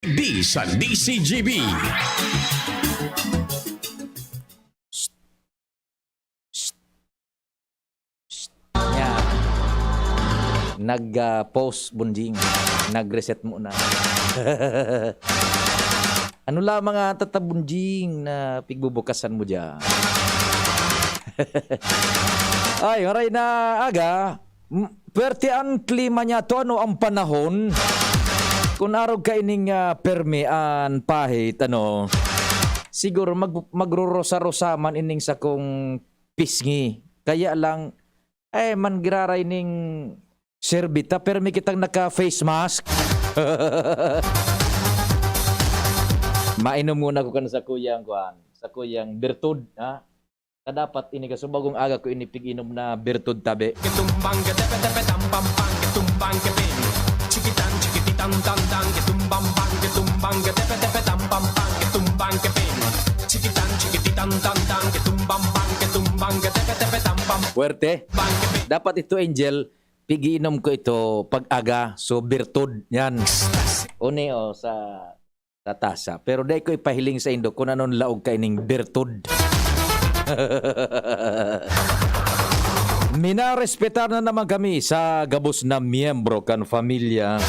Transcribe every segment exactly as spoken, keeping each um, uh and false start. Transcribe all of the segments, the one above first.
D sa D C G B. Yan. Nag, ah, post, Bunjing. Nag-reset muna. Ano lamang ang tata, Bunjing, na pigbubukasan mo dyan? Ay, maray na aga. M-, pwerte an klima niya to, ano, ang panahon. Kun arog kaining, ah, permi an pahit, ano, siguro mag-, magrorosa-rosa man ining sakong pisngi. Kaya lang, eh, manggiraray ning serbita, permi kitang naka-face mask. Mainom muna ko kan sakuyang, kuan, sakuyang birtud, ha? Kadapat ini kasubagong aga ko ini pig-inom na birtud tabi. Kitumbang ka tepe tepe tam pam pam, kitumbang ka ping. Chikitan chikititan tan tan, kitumbang bang, kitumbang ka tepe tepe tam pam pam, kitumbang ka ping. Chikitan chikititan tan tan, kitumbang bang, kitumbang ka tepe tepe tam pam. Puwerte. Bang ka ping. Dapat ito, Angel, pig-iinom ko ito pag aga, so birtud, yan. Uni, oh, sa, sa tasa. Pero dai ko ipahiling sa indo kung anon laog kaining birtud. Minarespetar na naman kami sa gabos na miyembro kan familia.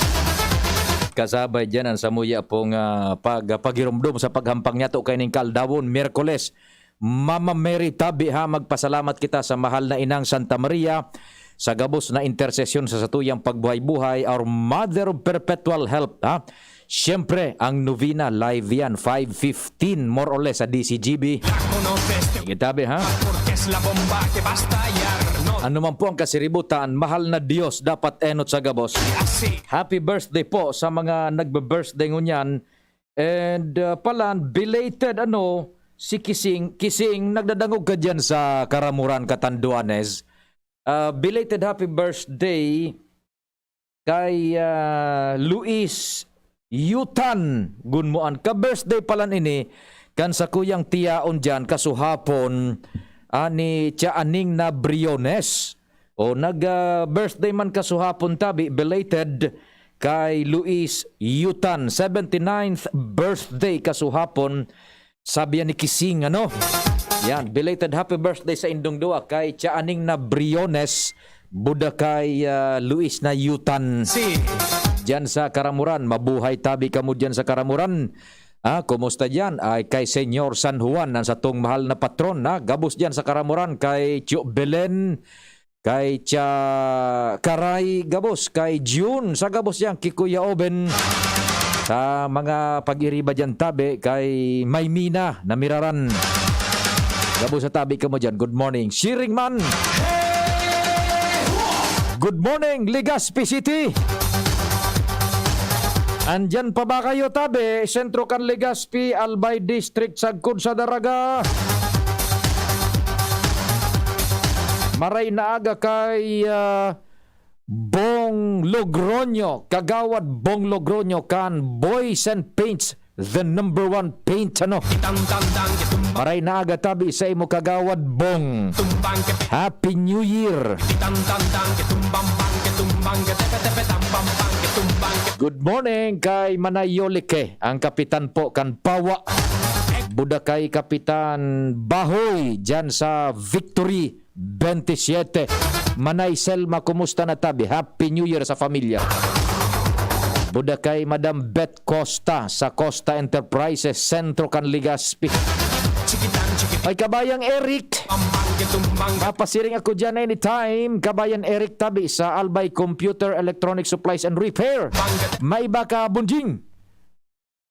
Kasabay dyan ang samuya pong, ah, pag-, paghiromdom sa paghampang niya to kaining kaaldawon, Miyerkules. Mama Mary tabi, ha, magpasalamat kita sa mahal na inang Santa Maria, sa gabos na intersesyon sa satuyang pagbuhay-buhay, our Mother of Perpetual Help, ha. Siyempre, ang novena, live yan, five fifteen, more or less, sa D C G B. Sige, tabi, ha? Ano man po ang kasiributan, mahal na Diyos, dapat enot sa gabos. Happy birthday po sa mga nagbe-birthday ngunyan. And, uh, palan, belated, ano, si Kising. Kising, nagdadangog ka dyan sa Karamuran, Catanduanes. Uh, belated happy birthday kay, uh, Luis Yutan Gunmoan. Ka-birthday palan ini kan sakuyang tiyaon dyan, kasuhapon, ah, ni Tia Aning na Briones. O, nag, ah, birthday man kasuhapon tabi, belated, kay Luis Yutan, seventy-ninth birthday kasuhapon, sabi yan ni Kising, ano? Yan, belated happy birthday sa indong duwa kay Tia Aning na Briones, buda kay, ah, Luis na Yutan. Si Diyan sa Karamuran, mabuhay tabi kamo diyan sa Karamuran. Ah, kumusta diyan? Ay, kay Senyor San Juan, ang satong mahal na patron, ha? Gabos diyan sa Karamuran, kay Tio Belen, kay Tia Karay, gabos, kay June, sa gabos diyan, kay Kuya Oben, sa mga pag-iriba diyan, tabi, kay Maymina, Namiraran. Gabos sa tabi kamo diyan. Good morning. Siring man. Good morning, Legazpi City. Andyan pa ba kayo, tabi? Sentro kan Legazpi, Albay District, sagkod sa Daraga. Maray na aga kay, ah, Bong Logroño, Kagawad Bong Logroño kan Boys and Paints, the number one paint, ano? Maray na aga tabi sa imo, Kagawad Bong. Happy New Year. Good morning kay Manay Yolike, ang kapitan po kan Pawa. Buda kay Kapitan Bahoy, dyan sa Victory twenty-seven. Manay Selma, kumusta na tabi? Happy New Year sa pamilya. Buda kay Madam Beth Costa sa Costa Enterprises, Sentro kan Legazpi. Ay, Kabayang Eric. Mapasiring ako dyan anytime. Kabayan Eric tabi sa Albay Computer Electronic Supplies and Repair. May baka bunjing.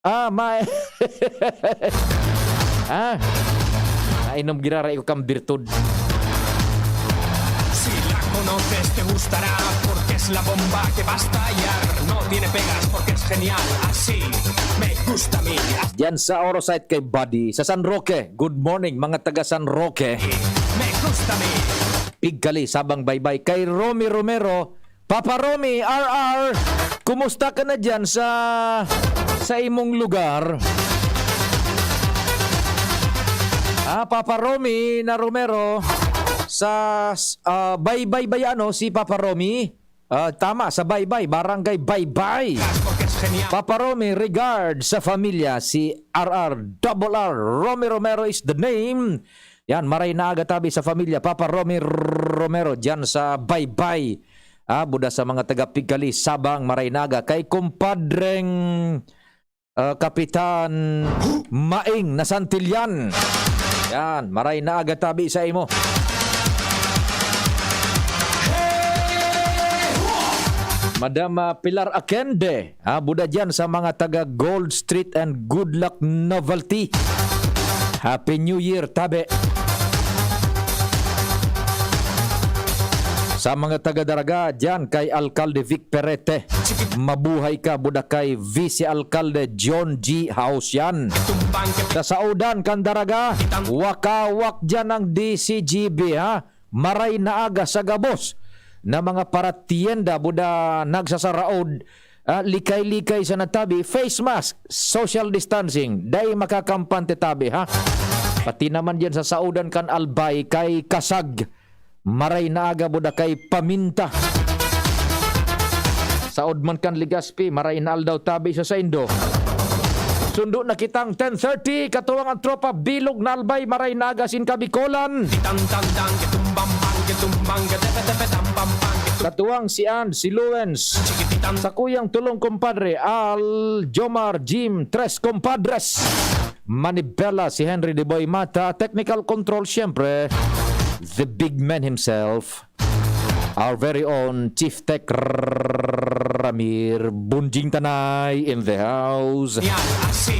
Ah, may. Ah. Nainom giraray ko kang birtud. Si La Conoces te gustará porque es la bomba que va a estallar. No tiene pegas porque es genial. Así me gusta a mí. Diyan sa Orosite kay Buddy, sa San Roque. Good morning, mga taga San Roque. Me gusta a mí. Pigkali, sabang baybay. Kay Romy Romero, Papa Romy, R R, kumusta ka na diyan sa, sa imong lugar? Ah, Papa Romy na Romero, sa, ah, Baybay ba yan, no? Si Papa Romy? Ah, tama, sa Baybay, Barangay Baybay. Papa Romy, regard sa familia, si R R double R, Romy Romero is the name. Yan, maray na aga tabi sa familia, Papa Romy Romero, dyan sa Baybay. Ah, buda sa mga taga Pigkali, Sabang, maray na aga. Kay kumpadreng, ah, Kapitan Maing na Santillan. Yan, maray na aga tabi sa imo. Madam, ah, Pilar Akende, ah, buda dyan sa mga taga Gold Street and Good Luck Novelty. Happy New Year, tabi. Sa mga taga Daraga, dyan kay Alcalde Vic Perete. Mabuhay ka, buda kay Vice Alcalde John G Hausyan. Sa saudan kan Daraga, wakawak dyan ang D C G B, ha? Maray na aga sa gabos na mga paratienda, buda nagsasaraod, ah, likay-likay sa natabi, face mask, social distancing, dai makakampante tabi, ha? Pati naman dyan sa saudan kan Albay, kay Kasag, maray na aga, buda kay Paminta. Saod man kan Legazpi, maray na aldaw tabi sa saindo. Sundo na kitang ten thirty, katuwang ang tropa, bilog na Albay, maray na aga sin Kabikolan. Tang, tang, tang, ketumbang, bang, ketumbang, ketepe, tepe, tam, pam, pam, ketum- Katuwang si And, si Luens, Chikititan. Sa kuyang tulong kumpadre, Al, Jomar, Jim, Tres Compadres. Manibela, si Henry de Boy Mata, technical control, siyempre, the big man himself, our very own Chief Tech Ramir Bunjing Tanay in the house. Yan, así,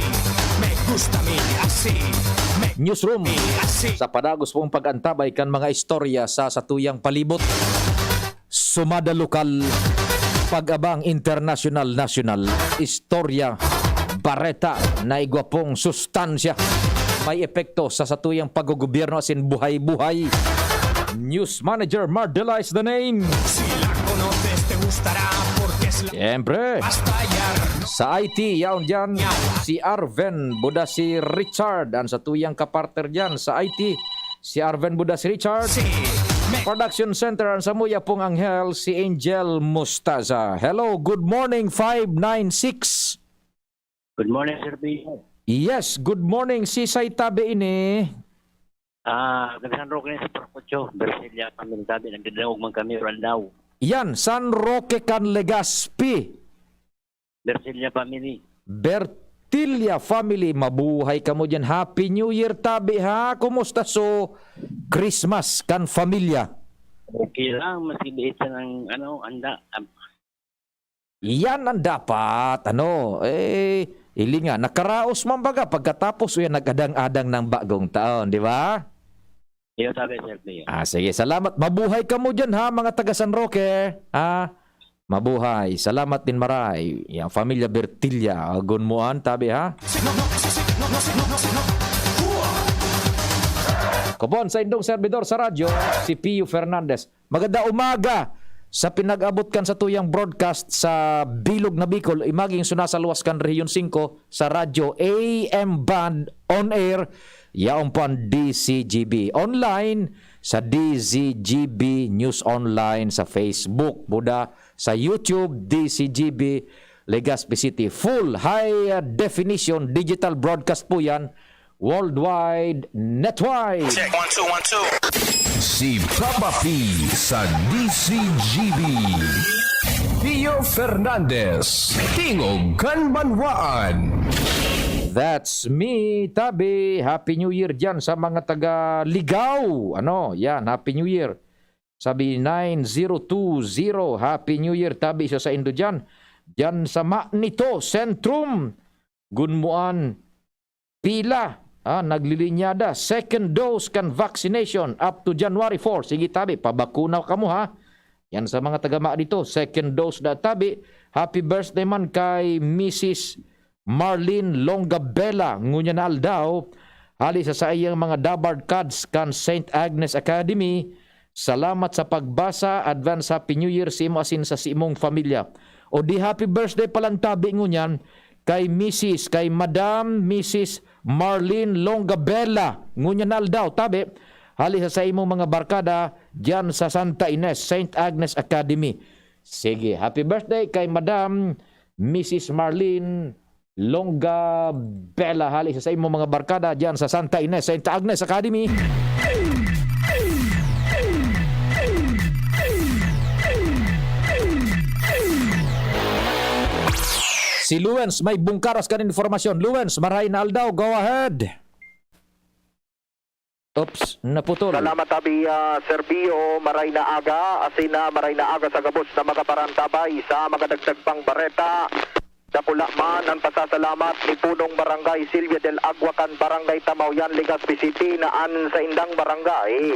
me gusta mi, así, me Newsroom, mi, así. Sa padagos pong pag-antabay kan mga istorya sa satuyang palibot. Sumada lokal, pag-abang internasyonal, nasyonal, istorya, bareta na igwa pong sustansya, may epekto sa satuyang paggogobyerno asin buhay-buhay. News Manager Mardela is the name. Si la conoces, te gustará, porque es la Siyempre, basta ya. Sa I T, yaon dyan, si Arven, buda si Richard, ang satuyang kapartner dyan sa I T, si Arven, buda si Richard. Si Me- Production Center, ang samuya pong anghel, si Angel Mustaza. Hello, good morning, five nine six. Good morning, Sir Pio. Yes, good morning. Si Saitabe ini. Ah, taga San Roque sa Parokotso, Bersilia, Pamintabi, nagdadangog man kami, Randao. Yan, San Roque kan Legazpi. Bersilia family. Bertilia family, mabuhay kamo dyan. Happy New Year, tabi, ha? Kumusta so Christmas kan familya? Okay lang, maski biit sa ng, ano, anda. Am- Yan ang dapat, ano, eh, ili nga, nakaraos man baga pagkatapos o yan nag-adang-adang ng bagong taon, di ba? Iyo, sabi, Sir Pio. Ah, sige, salamat. Mabuhay kamo dyan, ha, mga taga San Roque. Ah, mabuhay. Salamat din, maray. Yang familia Bertilla, agon mo an, tabi, ha? Kupon sa indong servidor sa radyo, si Pio Fernandez. Maganda umaga sa pinag-abot kan satuyang broadcast sa Bilog na Bicol. Imaging suna sa luwas kan Rehiyon singko sa radyo A M band on air, yaon po ang D Z G B. Online sa D Z G B News Online sa Facebook. Buda sa YouTube, D Z G B Legazpi City. Full high definition digital broadcast po yan. Worldwide Netwide. Check, one, two, one, two. Si Papa P sa D Z G B. Pio Fernandez, Tingog kan Banwaan. That's me, tabi. Happy New Year dyan sa mga taga Ligao. Ano, yan, Happy New Year. Sabi, nine zero two zero, Happy New Year, tabi sa saindo dyan. Dyan sa Manito, Centrum, Gunmuan, pila, ah, naglilinyada, second dose kan vaccination up to January four. Sige, tabi, pabakuna kamo, ha? Yan sa mga taga Manito, second dose na tabi. Happy birthday man kay Missus Marlene Longabela, ngunyan na aldaw, hali sa saiyang mga Dabard Cats kan Saint Agnes Academy. Salamat sa pagbasa. Advance Happy New Year sa imo asin sa imong pamilya. O di happy birthday palan tabi ngunyan kay Missus, kay Madam Missus Marlene Longabela. Ngunyan na aldaw, tabi, hali sa, sa imong mga barkada diyan sa Santa Ines, Saint Agnes Academy. Sige, happy birthday kay Madam Missus Marlene Longa Bella, hali sa saimo mga barkada diyan sa Santa Ines, Saint Agnes Academy. Si Luens may bungkaras kan informasyon. Luens, maray na aldaw, go ahead. Oops, naputol. Salamat, abi, ah, Sir Pio. Maray na aga, asin na maray na aga sa gabos na mga parantabay sa mga dagdag pang bareta. Dakula man ang pasasalamat ni Punong Barangay Silvia del Agua kan Barangay Tamaoyan, Legazpi City, na an saindang barangay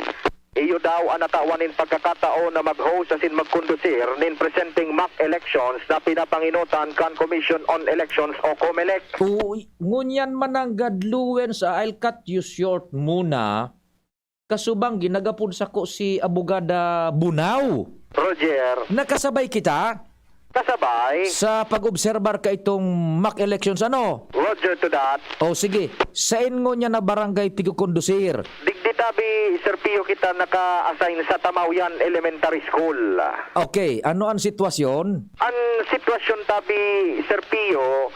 iyo daw an natawan nin pagkakataon na mag-host asin magkondusir nin presenteng mock elections na pinapangenotan kan Commission on Elections o COMELEC. Uy, ngunyan mananggad, Luens, ah, I'll cut you short muna. Kasubang ginagapod sako si Abogada Bunao. Roger. Nakasabay kita Kasabay. Sa pag-obserbar ka itong mock elections, ano? Roger to that. O sige, sain ngunyan na barangay pigkukondusir? Digdi tabi, Sir Pio, kita naka-assign sa Tamaoyan Elementary School. Okay, ano ang sitwasyon? Ang sitwasyon tabi, Sir Pio,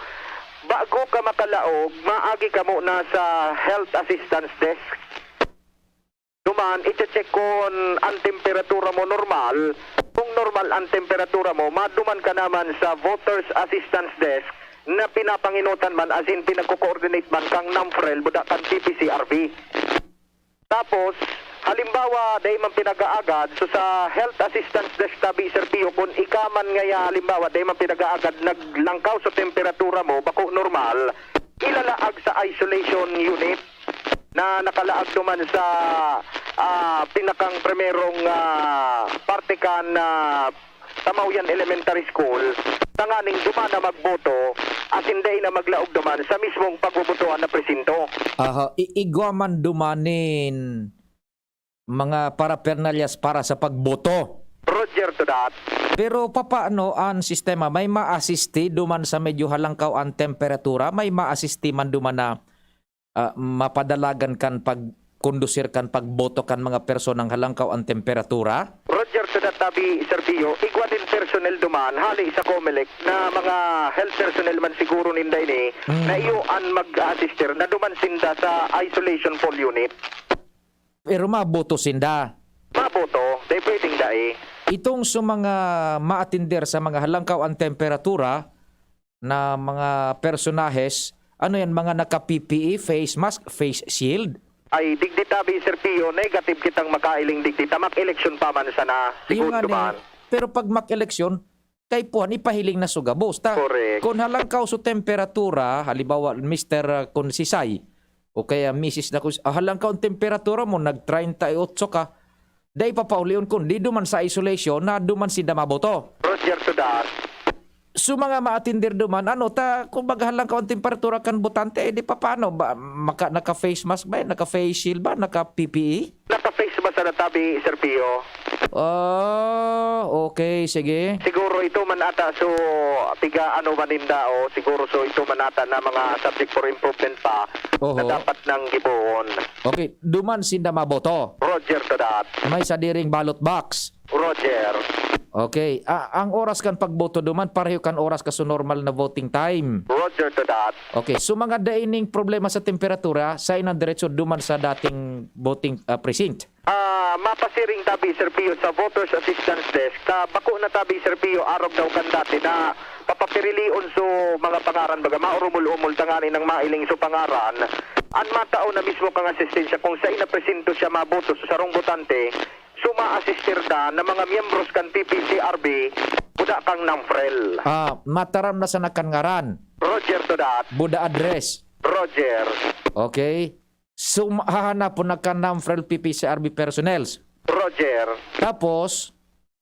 bago ka makalaog, maagi ka muna sa Health Assistance Desk. Duman, iche-check kun ang temperatura mo normal. Kung normal ang temperatura mo, maduman ka naman sa Voters Assistance Desk na pinapangenotan man, as in, pinagko-coordinate man kang NAMFREL, buda kan P P C R B. Tapos, halimbawa, dai man pinag-aagad, so sa Health Assistance Desk tabi, Sir Pio, kun ika man ngaya, halimbawa, dai man pinag-aagad, naglangkaw sa temperatura mo, bako normal, ilalaag sa isolation unit na nakalaag duman sa, ah, pinakang primerong, ah, parte kan, ah, Tamaoyan Elementary School, tanganing duman na magboto, asin dai na maglaog duman sa mismong pagbobotohan na presinto. Aha, i-, igwa man duman nin mga paraphernalias para sa pagboto. Roger to that. Pero papaano an sistema? May maasisti duman sa medyo halangkaw an temperatura? May maasisti man duman na, ah, mapadalagan kan pagkondusir kan pagboto kan mga personang halangkaw an temperatura? Roger to that, tabi, Sir Pio. Igwa nin personnel duman, hali sa COMELEC, na mga health personnel man siguro ninda ini, Mm. na iyo an mag-a-assister, na duman sinda sa isolation full unit. Pero maboto sinda. Maboto, dai pwedeng dai. Itong sa mga maatinder sa mga halangkaw ang temperatura na mga personahes, ano yan, mga naka-P P E, face mask, face shield? Ay, digdi tabi, Sir Pio, negative kitang makailing digdi. Tamak eleksyon pa man sana, Yung siguro ano, man. Pero pag mock election, kaipuhan, ipahiling na sa gabos. Ta, Correct. Kung halangkaw sa temperatura, halimbawa, Mister, ah, kung sisay, o kaya misis na kung, ah, halangkaw ang temperatura mo, nag treinta y ocho ka, dai papaulion kun di duman sa isolation na duman sinda maboto. Roger to that. So, mga maatinder duman, ano, ta, kung maghalangkaw ang temperatura kan botante, eh, di pa paano? Ba, maka, naka-face mask ba yan? Naka-face shield ba? Naka-P P E? Naka-face mask na tabi, Sir Pio. Ah, okay, sige. Siguro ito man ata, so, piga ano man ninda, o siguro, so, ito man ata na mga subject for improvement pa Oho. na dapat nang gibohon. Okay, duman sinda maboto. Roger to that. May sadiring ballot box. Roger. Okay. Ah, ang oras kan pagboto duman, pareho kan oras ka sa normal na voting time. Roger to that. Okay. So, mga daining problema sa temperatura, sa inang diretso duman sa dating voting, ah, precinct? Ah, mapasiring tabi, Sir Pio, sa Voters Assistance Desk. Sa bako na tabi, Sir Pio, arog daw kan dati na papapirilion so mga pangaran, baga maurumol-umol tangani nang mailing so pangaran. An matao na mismo kang asistensya kung sa inapresinto siya maboto sa sarong botante, so maasistir na na mga miyembros kan P P C R B, buda kang NAMFREL. Ah, mataram na sana kan ngaran. Roger to that. Buda address. Roger. Okay. So, ma-, hahanapon na kan NAMFREL P P C R B personnels. Roger. Tapos?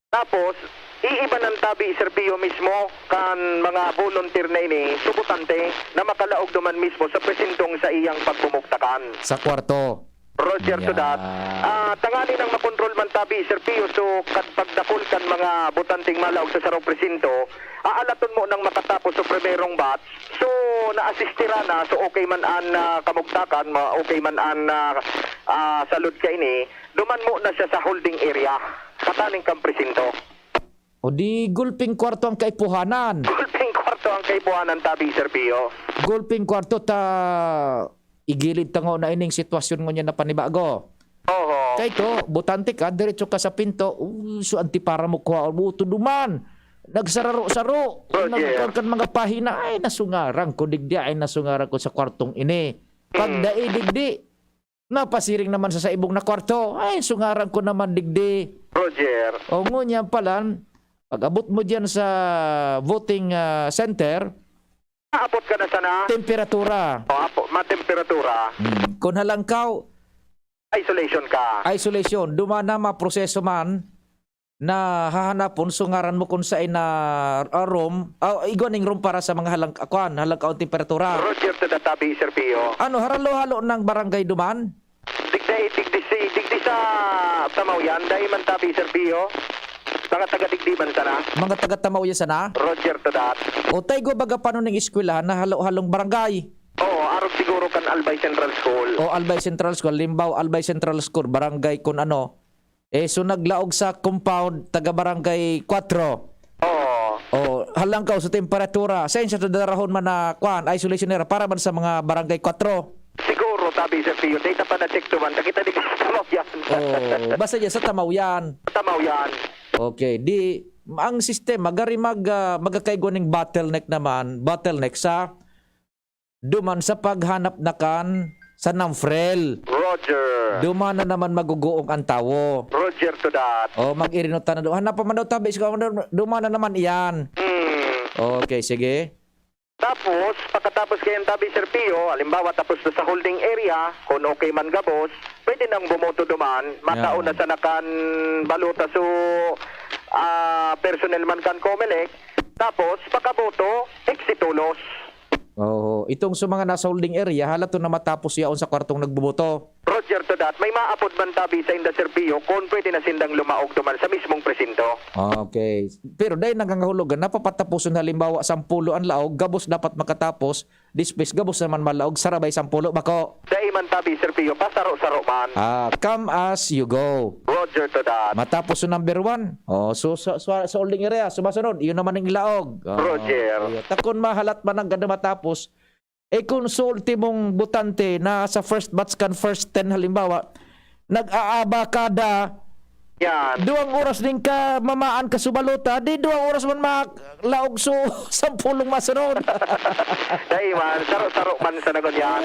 Tapos, iibanan tabi, Sir Pio, mismo kan mga volunteer na ini, so botante, na makalaog duman mismo sa presintong sa iyang pagpumugtakan. Sa kwarto. Roger to that. Yan. Ah, tangani nang makontrol man tabi, Sir Pio, so kad pagdakul kan mga botanteng malaog sa sarong presinto, aalaton mo nang makatapos sa primerong batch, so naasistiran na, so okay man an, ah, kamugtakan, ma-, okay man an, ah, ah, salud kaini, duman mo na siya sa holding area, kataning kan presinto. O di, gulping kwarto ang kaipuhanan. Gulping kwarto Ito ang kaipuhanan tabi, Sir Pio. Gulping kwarto ta igilid ta ngona ining sitwasyon ngunyan na panibago. Oho. Kay to, botante ka, diretso ka sa pinto, uh, so antipara mo kuha mo to duman. Nagsararo-saro. Roger. Nagkuhan kan mga pahina, ay nasungaran ko, digdi ay nasungaran ko sa kwartong ini. Pag Hmm. dai digdi, napasiring naman sa saibong na kwarto, ay sungaran ko naman digdi. Roger. O ngunyan palan, pag abot mo diyan sa voting, ah, center, Aabot ka na sana. Temperatura. O, apo, matemperatura. Hmm. Kung halangkaw, Isolation ka. Isolation. Duman na maproseso man na hahanapon, so ngaran mo kung sa ina, ah, room, ah, igwa ning room para sa mga halang, ah, kwan, halangkaw ang temperatura. Roger to the tabi, Sir Pio. Ano, haralo-halo ng barangay duman? Digdi, digdi, si, digdi sa Tamaw yan. Dai man tabi, Sir Pio. Mga taga digdi man sana. Mga taga Tamaw yan sana? Roger to that. O, tayo baga paano ng eskwelahan na halo-halong barangay? Oo, arog siguro kan Albay Central School. O, Albay Central School. Limbaw, Albay Central School, barangay kun ano. Eh, so naglaog sa compound, taga barangay kwatro. Oo. O, halangkaw sa temperatura. Saan siya tadarahon man na, kwan, isolation area para man sa mga barangay kwatro? Siguro, tabi, Sir Pio. Data pa na-check to man. Nakita di ka sa Tamaw yan. O, basta dyan sa Tamaw yan. Tamaw yan. Okay, di, ang sistema, gari mag, ah, magkakaigwa ning bottleneck naman, bottleneck sa duman sa paghanap na kan sa Namfrel. Roger. Duman na naman maguguong ang tawo. Roger to that. O, mag-irino ta na doon. Hanap pa man daw tabi, siguro duman na naman iyan. Hmm. Okay, sige. Tapos, pagkatapos kayan tabi, Sir Pio, halimbawa, tapos na sa holding area, kung okay man gabos, pwede nang bumoto duman, matao Yeah. na sa nakan balota, so, ah, personnel man kan Comelec, tapos, pagkaboto, eksitolos. Oo. Itong sa mga nasa holding area, halaton na matapos yaon sa kwartong nagboboto. Roger to that. May maapod man tabi sa inda, Sir Pio, kung pwede na sindang lumaog duman sa mismong presinto. Okay. Pero dahil nangangahulugan, napapatapuson halimbawa, sampulo ang laog, gabos dapat makatapos, dispis, gabos naman malaog, sarabay sampulo, bako. Dahil man tabi, Sir Pio, pasaro-saro man. Ah, come as you go. Roger to that. Matapos yung number one. Oh, so, sa, sa, sa holding area, sumasunod, yun naman ang laog. Oh, Roger. Ayun. Takon mahalat man ang ganda matapos, eh, kung sa ultimong botante na sa first batch kan first ten halimbawa, nag-aabakada, Yan. duwang oras din ka mamaan ka subalota, di duwang oras man ma-, laog so sampulong masunod. Dai man, saro-saro man sa nagon yan.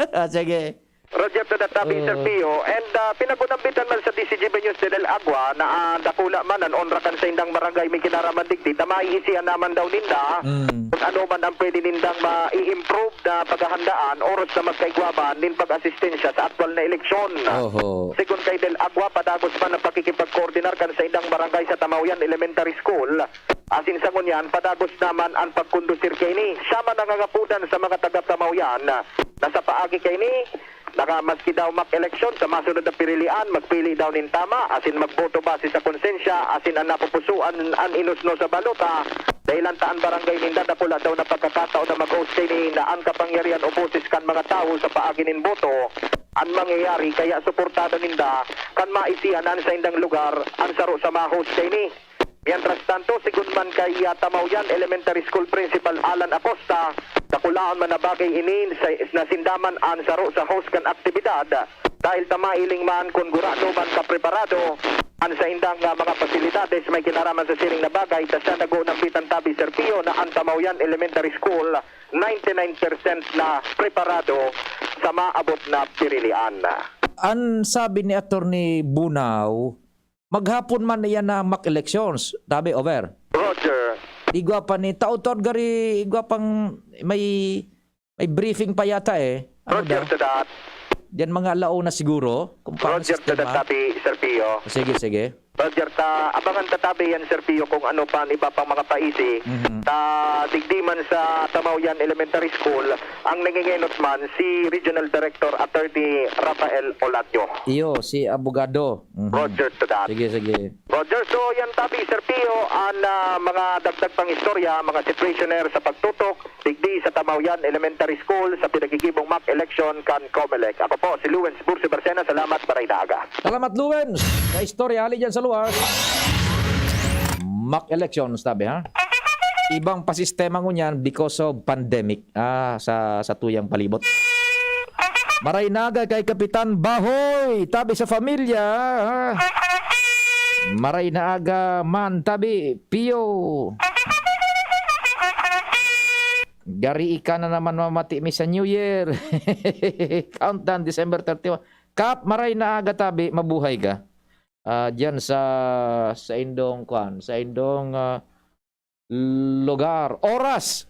Ah, sige. Roger to the tabi, Sir Oo. Pio. And, ah, pinagunambitan man sa D C G B News de del Agua na, ah, dakula man an onra kan saindang barangay may kinaraman digdi, ta maiisihan naman daw ninda Mm. kung ano man ang pwede nindang ma-i-improve na paghahandaan oros na magkaigwa man nin pag-asistensya sa aktual na eleksyon. Oho. Segun kay Del Agua, padagos man ang pakikipagkoordinar kan saindang barangay sa Tamaoyan Elementary School. Asin sa ngunyan, padagos naman ang pagkondusir kaini. Siya man nangangapodan sa mga taga Tamaoyan na sa paagi kaini, na maski daw mock election sa masunod na pirilian, magpili daw nin tama, asin magboto base sa konsensya, asin an napupusuan an inusno sa balota. Dahelan ta an barangay ninda dakula daw na pagkakataon na mag-host kaini na an kapangyarihan o boses kan mga tawo sa paagi nin boto an mangyayari, kaya suportado ninda kan maisihan an saindang lugar an saro sa ma-host kaini. Mientras tanto, segun man kay, ah, Tamaoyan Elementary School Principal Alan Acosta, dakulaon man na bagay ini sa, na sinda man an saro sa host kan aktibidad, dahil ta mahiling man kun gurano man kapreparado an saindang, ah, mga pasilidades may kinaraman sa siring na bagay, ta siya nag-uunambitan tabi, Sir Pio, na an Tamaoyan Elementary School, ninety-nine percent na preparado sa maabot na pirilian. An sabi ni Attorney Bunao, maghapon man iyan na mock elections, tabi, over. Roger. Igwa pa ni taon-taon gari, igwa pang may, may briefing pa yata eh. Ano Roger daw? To that. Diyan mga alauna siguro, kung paano Roger to sistema. That, tabi, Sir Pio. Sige, sige. Roger, ta, abangan ta tabi yan, Sir Pio, kung ano pa ang iba pang mga paisi. Mhm. Ta, digdi man sa Tamaoyan Elementary School, ang nangingenot man si Regional Director Attorney Rafael Olatio. Iyo, si abogado. Mhm. Roger to that. Sige, sige. Roger, so yan tabi, Sir Pio, ang, ah, mga dagdag pang istorya, mga situationer sa pagtutok, digdi sa Tamaoyan Elementary School sa pinagigibong mock election kan Comelec. Ako po si Lawrence Bursi Barcena. Salamat, maray na aga. Salamat, Lawrence. Sa istorya, hali dyan sa luwas. Mock elections, tabi, ha? Ibang pa sistema ngunyan because of pandemic, ah, sa, sa tuyang palibot. Maray na aga kay Kapitan Bahoy, tabi sa pamilya, ah. Maray na aga man, tabi, Pio. Gari ika na naman mamati mi sa New Year. Countdown, December thirty-one. Kap, maray na aga, tabi, mabuhay ka. Ah, diyan sa, sa indong, kwan, sa indong, ah, lugar. Oras,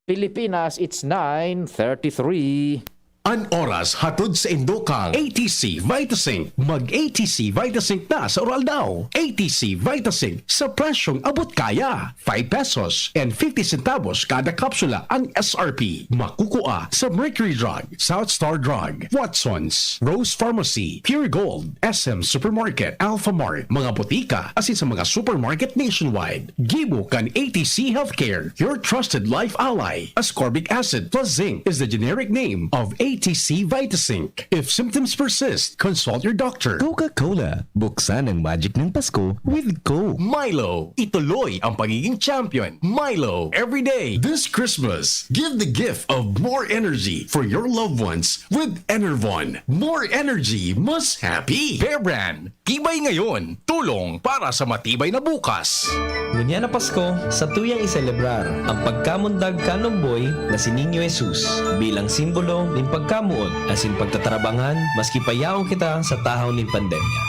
Pilipinas, it's nine thirty-three. An oras hatod sa indokang A T C Vitazinc. Mag A T C Vitazinc na sa Uraldaw. A T C Vitazinc sa presyong abot kaya. Five pesos and fifty centavos kada kapsula ang S R P. Makukua sa Mercury Drug, South Star Drug, Watson's, Rose Pharmacy, Pure Gold, S M Supermarket, Alphamart, mga botika, asin sa mga supermarket nationwide. Gibo kan A T C Healthcare, your trusted life ally. Ascorbic acid plus zinc is the generic name of A T C Vitazinc. If symptoms persist, consult your doctor. Coca-Cola, buksan ang magic ng Pasko with Coke. Milo, ituloy ang pagiging champion. Milo, every day. This Christmas, give the gift of more energy for your loved ones with Enervon. More energy, mas happy. Bear Brand, tibay ngayon, tulong para sa matibay na bukas. Ngunyan na Pasko, satuyang iselebrar ang pagkamundag kan omboy na si Niño Jesus bilang simbolo nin pagkamoot asin pagtatarabanghan maski pa yaon kita sa tahaw nin pandemya.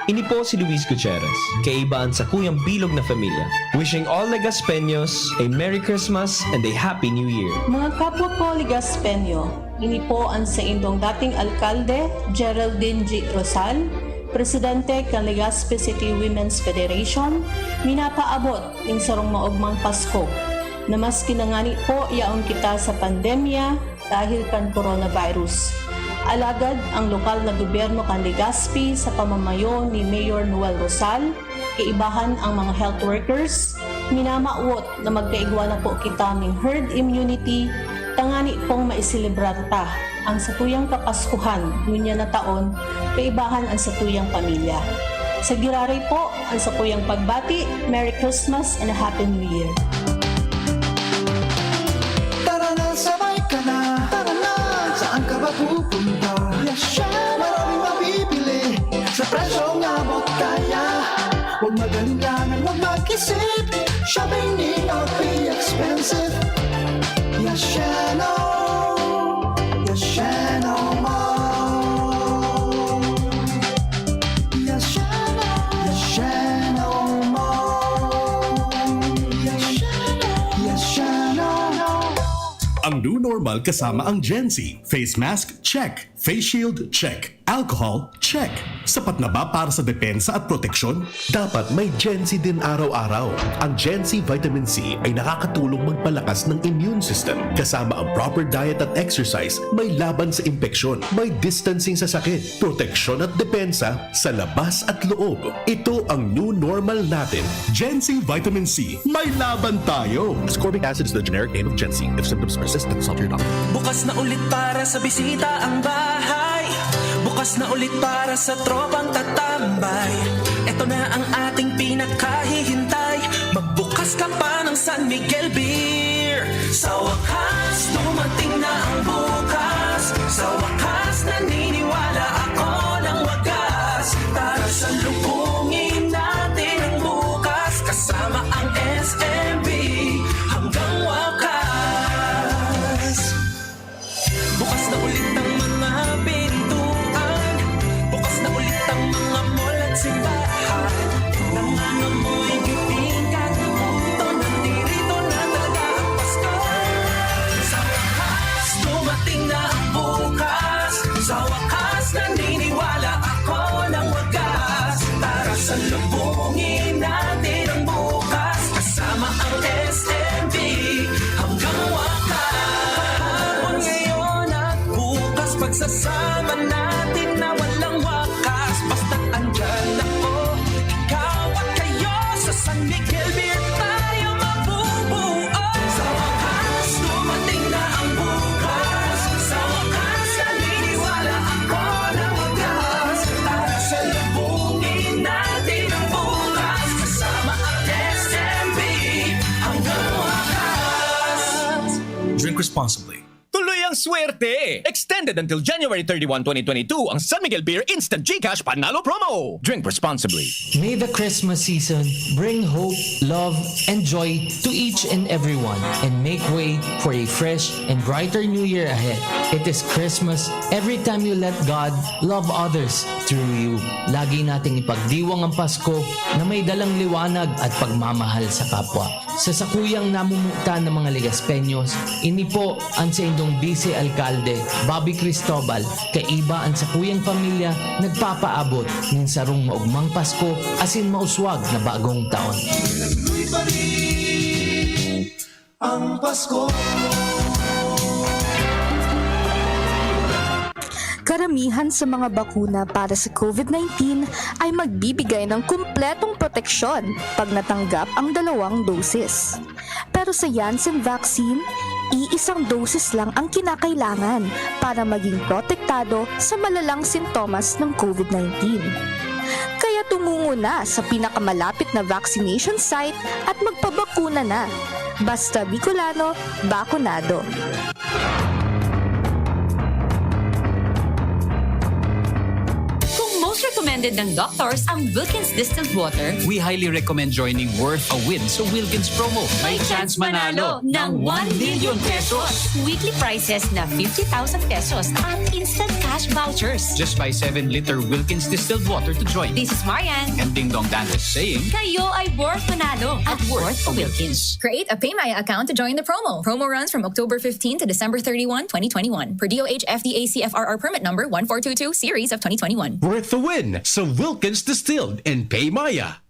Ini po si Luis Gutierrez, kaiba an sakuyang bilog na familia. Wishing all Legaspeños a Merry Christmas and a Happy New Year. Mga kapwa ko Legaspeño, ini po an saindong dating alkalde, Geraldine G. Rosal, presidente kan Legazpi City Women's Federation, minapaabot nin sarong maogmang Pasko, na maski na ngani po yaon kita sa pandemya dahil kan coronavirus. Alagad ang lokal na gobyerno kan Legazpi sa pamamayo ni Mayor Noel Rosal, kaibahan ang mga health workers, minamawot na magkaigwa na po kita ning herd immunity, tangani pong maiselebrar ta ang satuyang Kapaskuhan ngunyan na taon, kaibahan ang satuyang pamilya. Sa giraray po, ang sakuyang pagbati, Merry Christmas and a Happy New Year! Tara na, sabay ka na. Tara na, saan ka ba pupunta? Yes, syempre. Maraming mabibili sa presyong abot kaya. Huwag mag-alinlangan, huwag mag-isip. Shopping need not be expensive. Yashano, Yashano Mall. Yashano, Yashano Mall. Yashano, Yashano. Ang new normal kasama ang Gen Z. Face mask, check. Face shield, check. Alcohol, check. Sapat na ba para sa depensa at proteksyon? Dapat may Gen Z din araw-araw. Ang Gen Z Vitamin C ay nakakatulong magpalakas ng immune system. Kasama ang proper diet at exercise, may laban sa impeksyon, may distancing sa sakit, proteksyon at depensa sa labas at loob. Ito ang new normal natin. Gen Z Vitamin C, may laban tayo! Ascorbic acid is the generic name of Gen Z. If symptoms persist, consult your doctor. Bukas na ulit para sa bisita ang bahay. Bukas na ulit para sa tropang tatambay. Ito na ang ating pinakahihintay. Magbukas ka pa ng San Miguel Beer. Sa wakas, dumating na ang bukas. Sa wakas, naniniwala ako ng wagas. Tara, salubungin natin ang bukas. Kasama ang S M B hanggang wakas. Bukas na ulit ang mga pintuan. Bukas na ulit ang mga mall at simbahan. Nangangamoy bibingka at puto, nandito na talaga ang Pasko. Sa wakas, dumating na ang bukas. Sa wakas, naniniwala ako ng wagas. Tara, salubungin natin ang bukas. Kasama ang S M B hanggang wakas. Ngayon at bukas, pagsasama natin na walang wakas. Basta't andyan ako, ikaw at kayo, sa San Miguel Beer tayo mabubuo. Sa wakas, dumating na ang bukas. Sa wakas, naniniwala ako na wagas. Tara, salubungin natin ang bukas. Kasama ang S M B hanggang responsibly. Tuloy ang swerte! Extended until January thirty-one, twenty twenty-two ang San Miguel Beer Instant GCash Panalo Promo. Drink responsibly. May the Christmas season bring hope, love, and joy to each and everyone and make way for a fresh and brighter new year ahead. It is Christmas every time you let God love others through you. Lagi nating ipagdiwang ang Pasko na may dalang liwanag at pagmamahal sa kapwa. Sa sakuyang namumutan ng mga Legaspeños, ini po an saindong Vice Alkalde, Bobby Cristobal, kaiba an sakuyang pamilya nagpapaabot nin sarong maugmang Pasko asin mauswag na bagong taon. Nagluy pa rin ang Pasko. Karamihan sa mga bakuna para sa COVID nineteen ay magbibigay ng kumpletong proteksyon pag natanggap ang dalawang dosis. Pero sa Janssen vaccine, iisang dosis lang ang kinakailangan para maging protektado sa malalang sintomas ng COVID nineteen. Kaya tumungo na sa pinakamalapit na vaccination site at magpabakuna na. Basta Bicolano, bakunado. Kung most recommended ng doctors ang Wilkins Distilled Water, We highly recommend joining Worth a Win sa Wilkins promo. May chance manalo ng one million pesos, weekly prizes na fifty thousand pesos at instant cash vouchers. Just buy seven liter Wilkins distilled water to join. This is Marian. And Ding Dong Dantes saying, Kayo ay worth manalo at worth a Wilkins. Create a PayMaya account to join the promo. Promo runs from October fifteen to December thirty-one, twenty twenty-one. Per DOH FDA CFRR permit number one four two two series of twenty twenty-one. Worth the win sa Wilkins Distilled and Paymaya.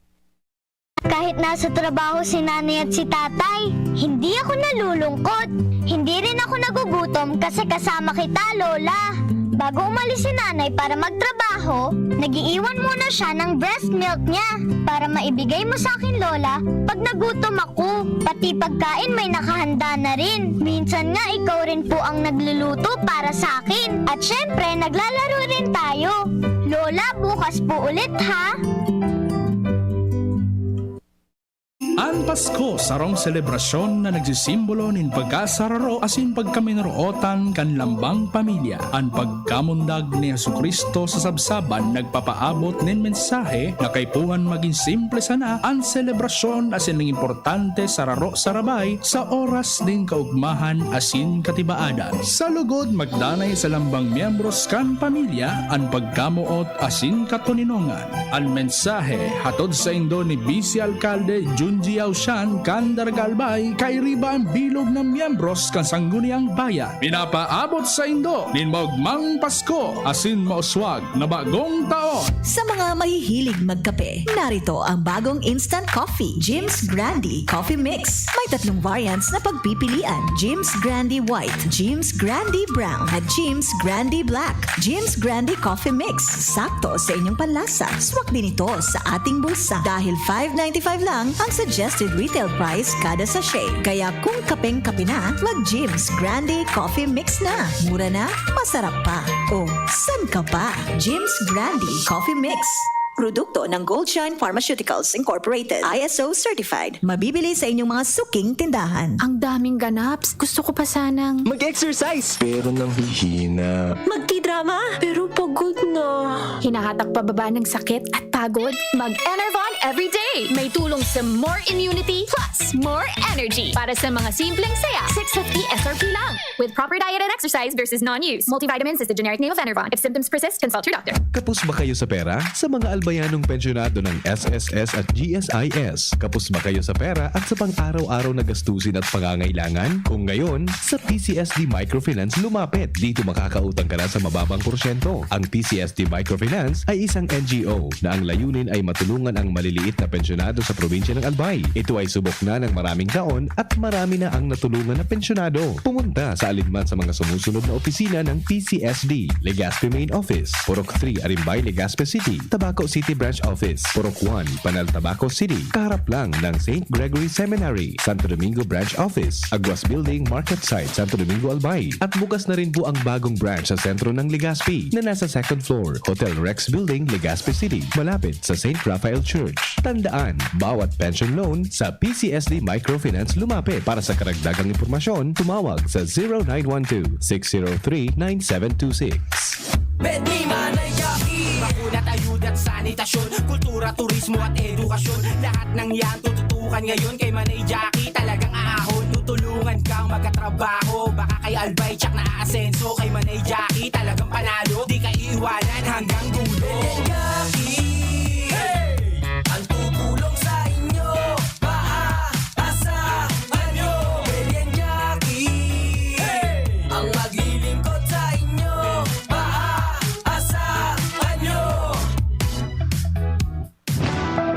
Kahit nasa trabaho si nanay at si tatay, hindi ako nalulungkot. Hindi rin ako nagugutom kasi kasama kita, Lola. Bago umalis si nanay para magtrabaho, nag-iiwan muna siya ng breast milk niya para maibigay mo sa akin, Lola, pag nagutom ako. Pati pagkain may nakahanda na rin. Minsan nga ikaw rin po ang nagluluto para sa akin. At syempre, naglalaro rin tayo. Lola, bukas po ulit ha. An Pasko, sarong selebrasyon na nagsisimbolo nin pagkasararo asin pagkaminarootan kan lambang pamilya. An pagkamundag ni Jesu-Cristo sa sabsaban nagpapaabot nin mensahe na kaipuhan magin simple sana an selebrasyon asin nin importante sararo-sarabay sa oras nin kaugmahan asin katibaadan. Sa lugod, magdanay sa lambang miyembros kan pamilya an pagkamoot asin katoninongan. An mensahe hatod saindo ni Vice Alkalde Junji Yaushan kan Daraga Albay, kairiba an bilog na miyembros kan Sangguniang Bayan. Pinapaabot saindo nin maugmang Pasko asin mauswag na bagong taon. Sa mga mahihilig magkape, narito ang bagong instant coffee, Jim's Grande Coffee Mix. May tatlong variants na pagpipilian, Jim's Grande White, Jim's Grande Brown, at Jim's Grande Black. Jim's Grande Coffee Mix, sakto sa inyong panlasa. Swak din ito sa ating bulsa dahil five ninety-five lang ang suggested retail price kada sachet. Kaya kung kapeng-kape na, mag-Jim's Grande Coffee Mix na. Mura na, masarap pa. O, san ka pa? Jim's Grande Coffee Mix. Produkto ng Goldshine Pharmaceuticals Incorporated, I S O certified. Mabibili sa inyong mga suking tindahan. Ang daming ganaps. Gusto ko pa sanang Mag-exercise! Pero nanghihina. Magtidrama, pero pagod na. Hinahatak pababa ng sakit at pagod. Mag-Enervon everyday. May tulong sa more immunity plus more energy. Para sa mga simpleng saya, six fifty S R P lang. With proper diet and exercise versus non-use. Multivitamins is the generic name of Enervon. If symptoms persist, consult your doctor. Kapos ba kayo sa pera? Sa mga albayanong pensyonado ng S S S at G S I S, kapos ba kayo sa pera at sa pang-araw-araw na gastusin at pangangailangan? Kung ngayon, sa P C S D Microfinance lumapit. Dito makakautang ka na sa mababang porsyento. Ang P C S D Microfinance ay isang N G O na ang layunin ay matulungan ang maliliit na pensyonado sa probinsya ng Albay. Ito ay subok na ng maraming taon at marami na ang natulungan na pensyonado. Pumunta sa alinman sa mga sumusunod na opisina ng P C S D: Legazpi Main Office, Purok three, Arimbay, Legazpi City; Tabaco City Branch Office, Purok one, Panal, Tabaco City, kaharap lang ng Saint Gregory Seminary; Santo Domingo Branch Office, Aguas Building, Market Site, Santo Domingo, Albay. At bukas na rin po ang bagong branch sa sentro ng Legazpi na nasa second floor, Hotel Rex Building, Legazpi City. Malapit malapit sa Saint Raphael Church. Tandaan, bawat pension loan sa P C S D Microfinance lumapit. Para sa karagdagang impormasyon, tumawag sa zero nine one two, six zero three, nine seven two six. Bed ni Manay Jackie. Bakuna, ayuda at sanitasyon, kultura, turismo at edukasyon. Lahat ng yan tututukan ngayon kay Manay Jackie. Talagang aahon, tutulungan kang magkatrabaho. Baka kay Albay, tsak na aasenso. Kay Manay Jackie, talagang panalo. Di ka iiwanan hanggang dulo. Manay Jackie, hey! Ang tutulong sa inyo, maaasahan nyo. Manay Jackie, hey! Ang maglilingkod sa inyo, maaasahan nyo.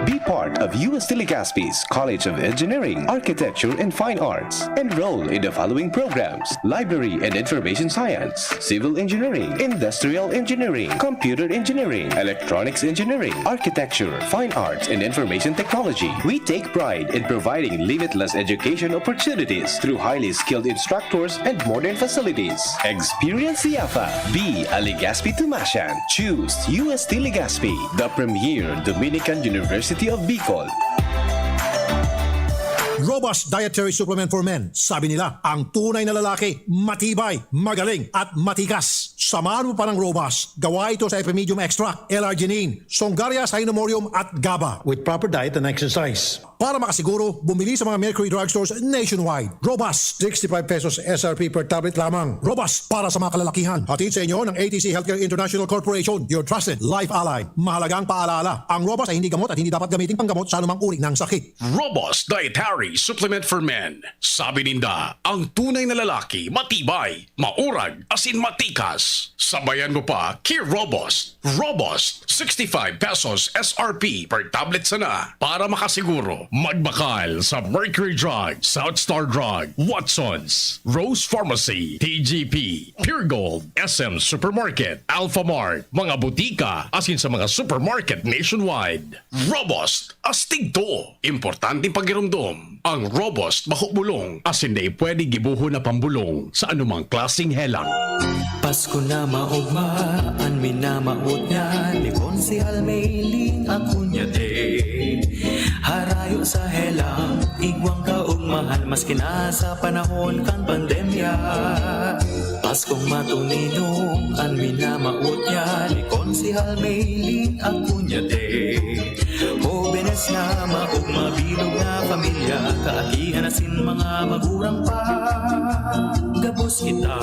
Be part of U S T Legazpi's College of Engineering, Architecture, and Fine Arts. Enroll in the following programs: Library and Information Science, Civil Engineering, Industrial Engineering, Computer Engineering, Electronics Engineering, Architecture, Fine Arts, and Information Technology. We take pride in providing limitless education opportunities through highly skilled instructors and modern facilities. Experience Yafa. Be a Legazpi Tomasian. Choose U S T Legazpi, the premier Dominican University of Bicol. Robust Dietary Supplement for Men. Sabi nila, ang tunay na lalaki, matibay, magaling, at matikas. Samahan mo pa ng Robust. Gawa ito sa Epimedium Extract, L-arginine, Songaria, Cynomorium, at GABA. With proper diet and exercise. Para makasiguro, bumili sa mga Mercury Drugstores nationwide. Robust, sixty-five pesos S R P per tablet lamang. Robust para sa mga kalalakihan. Hatid sa inyo ng A T C Healthcare International Corporation, your trusted life ally. Mahalagang paalala, ang Robust ay hindi gamot at hindi dapat gamitin panggamot sa anumang uri ng sakit. Robust Dietary Supplement for Men. Sabi ninda, ang tunay na lalaki, matibay, maurag, asin matikas. Sabayan mo pa, ki Robust. Robust, sixty-five pesos S R P per tablet sana. Para makasiguro, magbakal sa Mercury Drug, South Star Drug, Watsons, Rose Pharmacy, T G P, Pure Gold, S M Supermarket, Alphamart, mga butika, asin sa mga supermarket nationwide. Robust, astig to! Importanteng pagiromdom. Ang Robust bako bulong, asin dai pwede gibohon na pambolong sa anumang klaseng helang. Pasko na maogma, an minamawot niya ni Konsehal Mailing Acuñate. Harayo sa helang, igwang kaogmahan, maski na sa panahon kan pandemya. Paskong matuninong, an minamawot niya ni Konsehal Mailing Acuñate. Hobenes na maogma, bilog na pamilya, kaakihan asin mga magurang pa. Gabos kita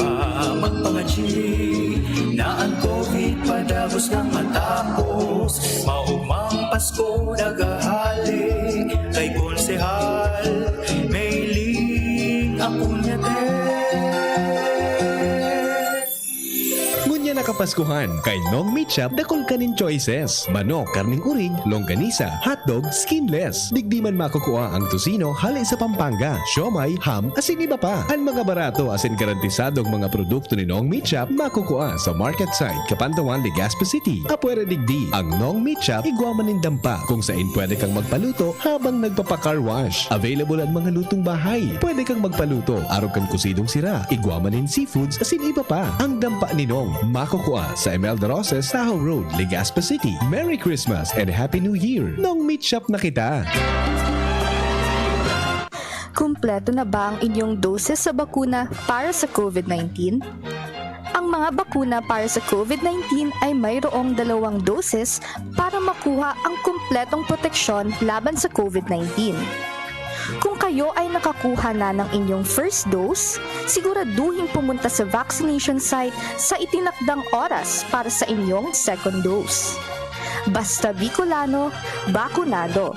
magpangadyi na an COVID padagos na matapos. Maogmang Pasko naghahali kay Konsehal Mailing Acuñate. Ngunyan na Kapaskuhan, kay Nong Meat Shop dakul ka nin choices. Manok, karneng urig, longganisa, hotdog, skinless. Digdi man makukua ang tocino hale sa Pampanga, siomai, ham, asin iba pa. An mga barato asin garantisadong mga produkto ni Nong Meat Shop makukua sa market site, Capandahuan, Legazpi City. Apwera digdi, ang Nong Meat Shop igwa man nin dampa kung sain pwede kang magpaluto habang nagpapa-car wash. Available an mga lutong bahay. Pwede kang magpaluto arog kan kusidong sira, igwa man nin seafoods asin iba pa. Ang dampa ni Nong makukua sa Imelda Roses, Tahaw Road, Legazpi City. Merry Christmas and Happy New Year! Nong Meat Shop na kita! Kumpleto na ba ang inyong doses sa bakuna para sa COVID nineteen? Ang mga bakuna para sa COVID nineteen ay mayroong dalawang doses para makuha ang kumpletong proteksyon laban sa COVID nineteen. Kung kayo ay nakakuha na ng inyong first dose, siguraduhing pumunta sa vaccination site sa itinakdang oras para sa inyong second dose. Basta Bicolano, bakunado.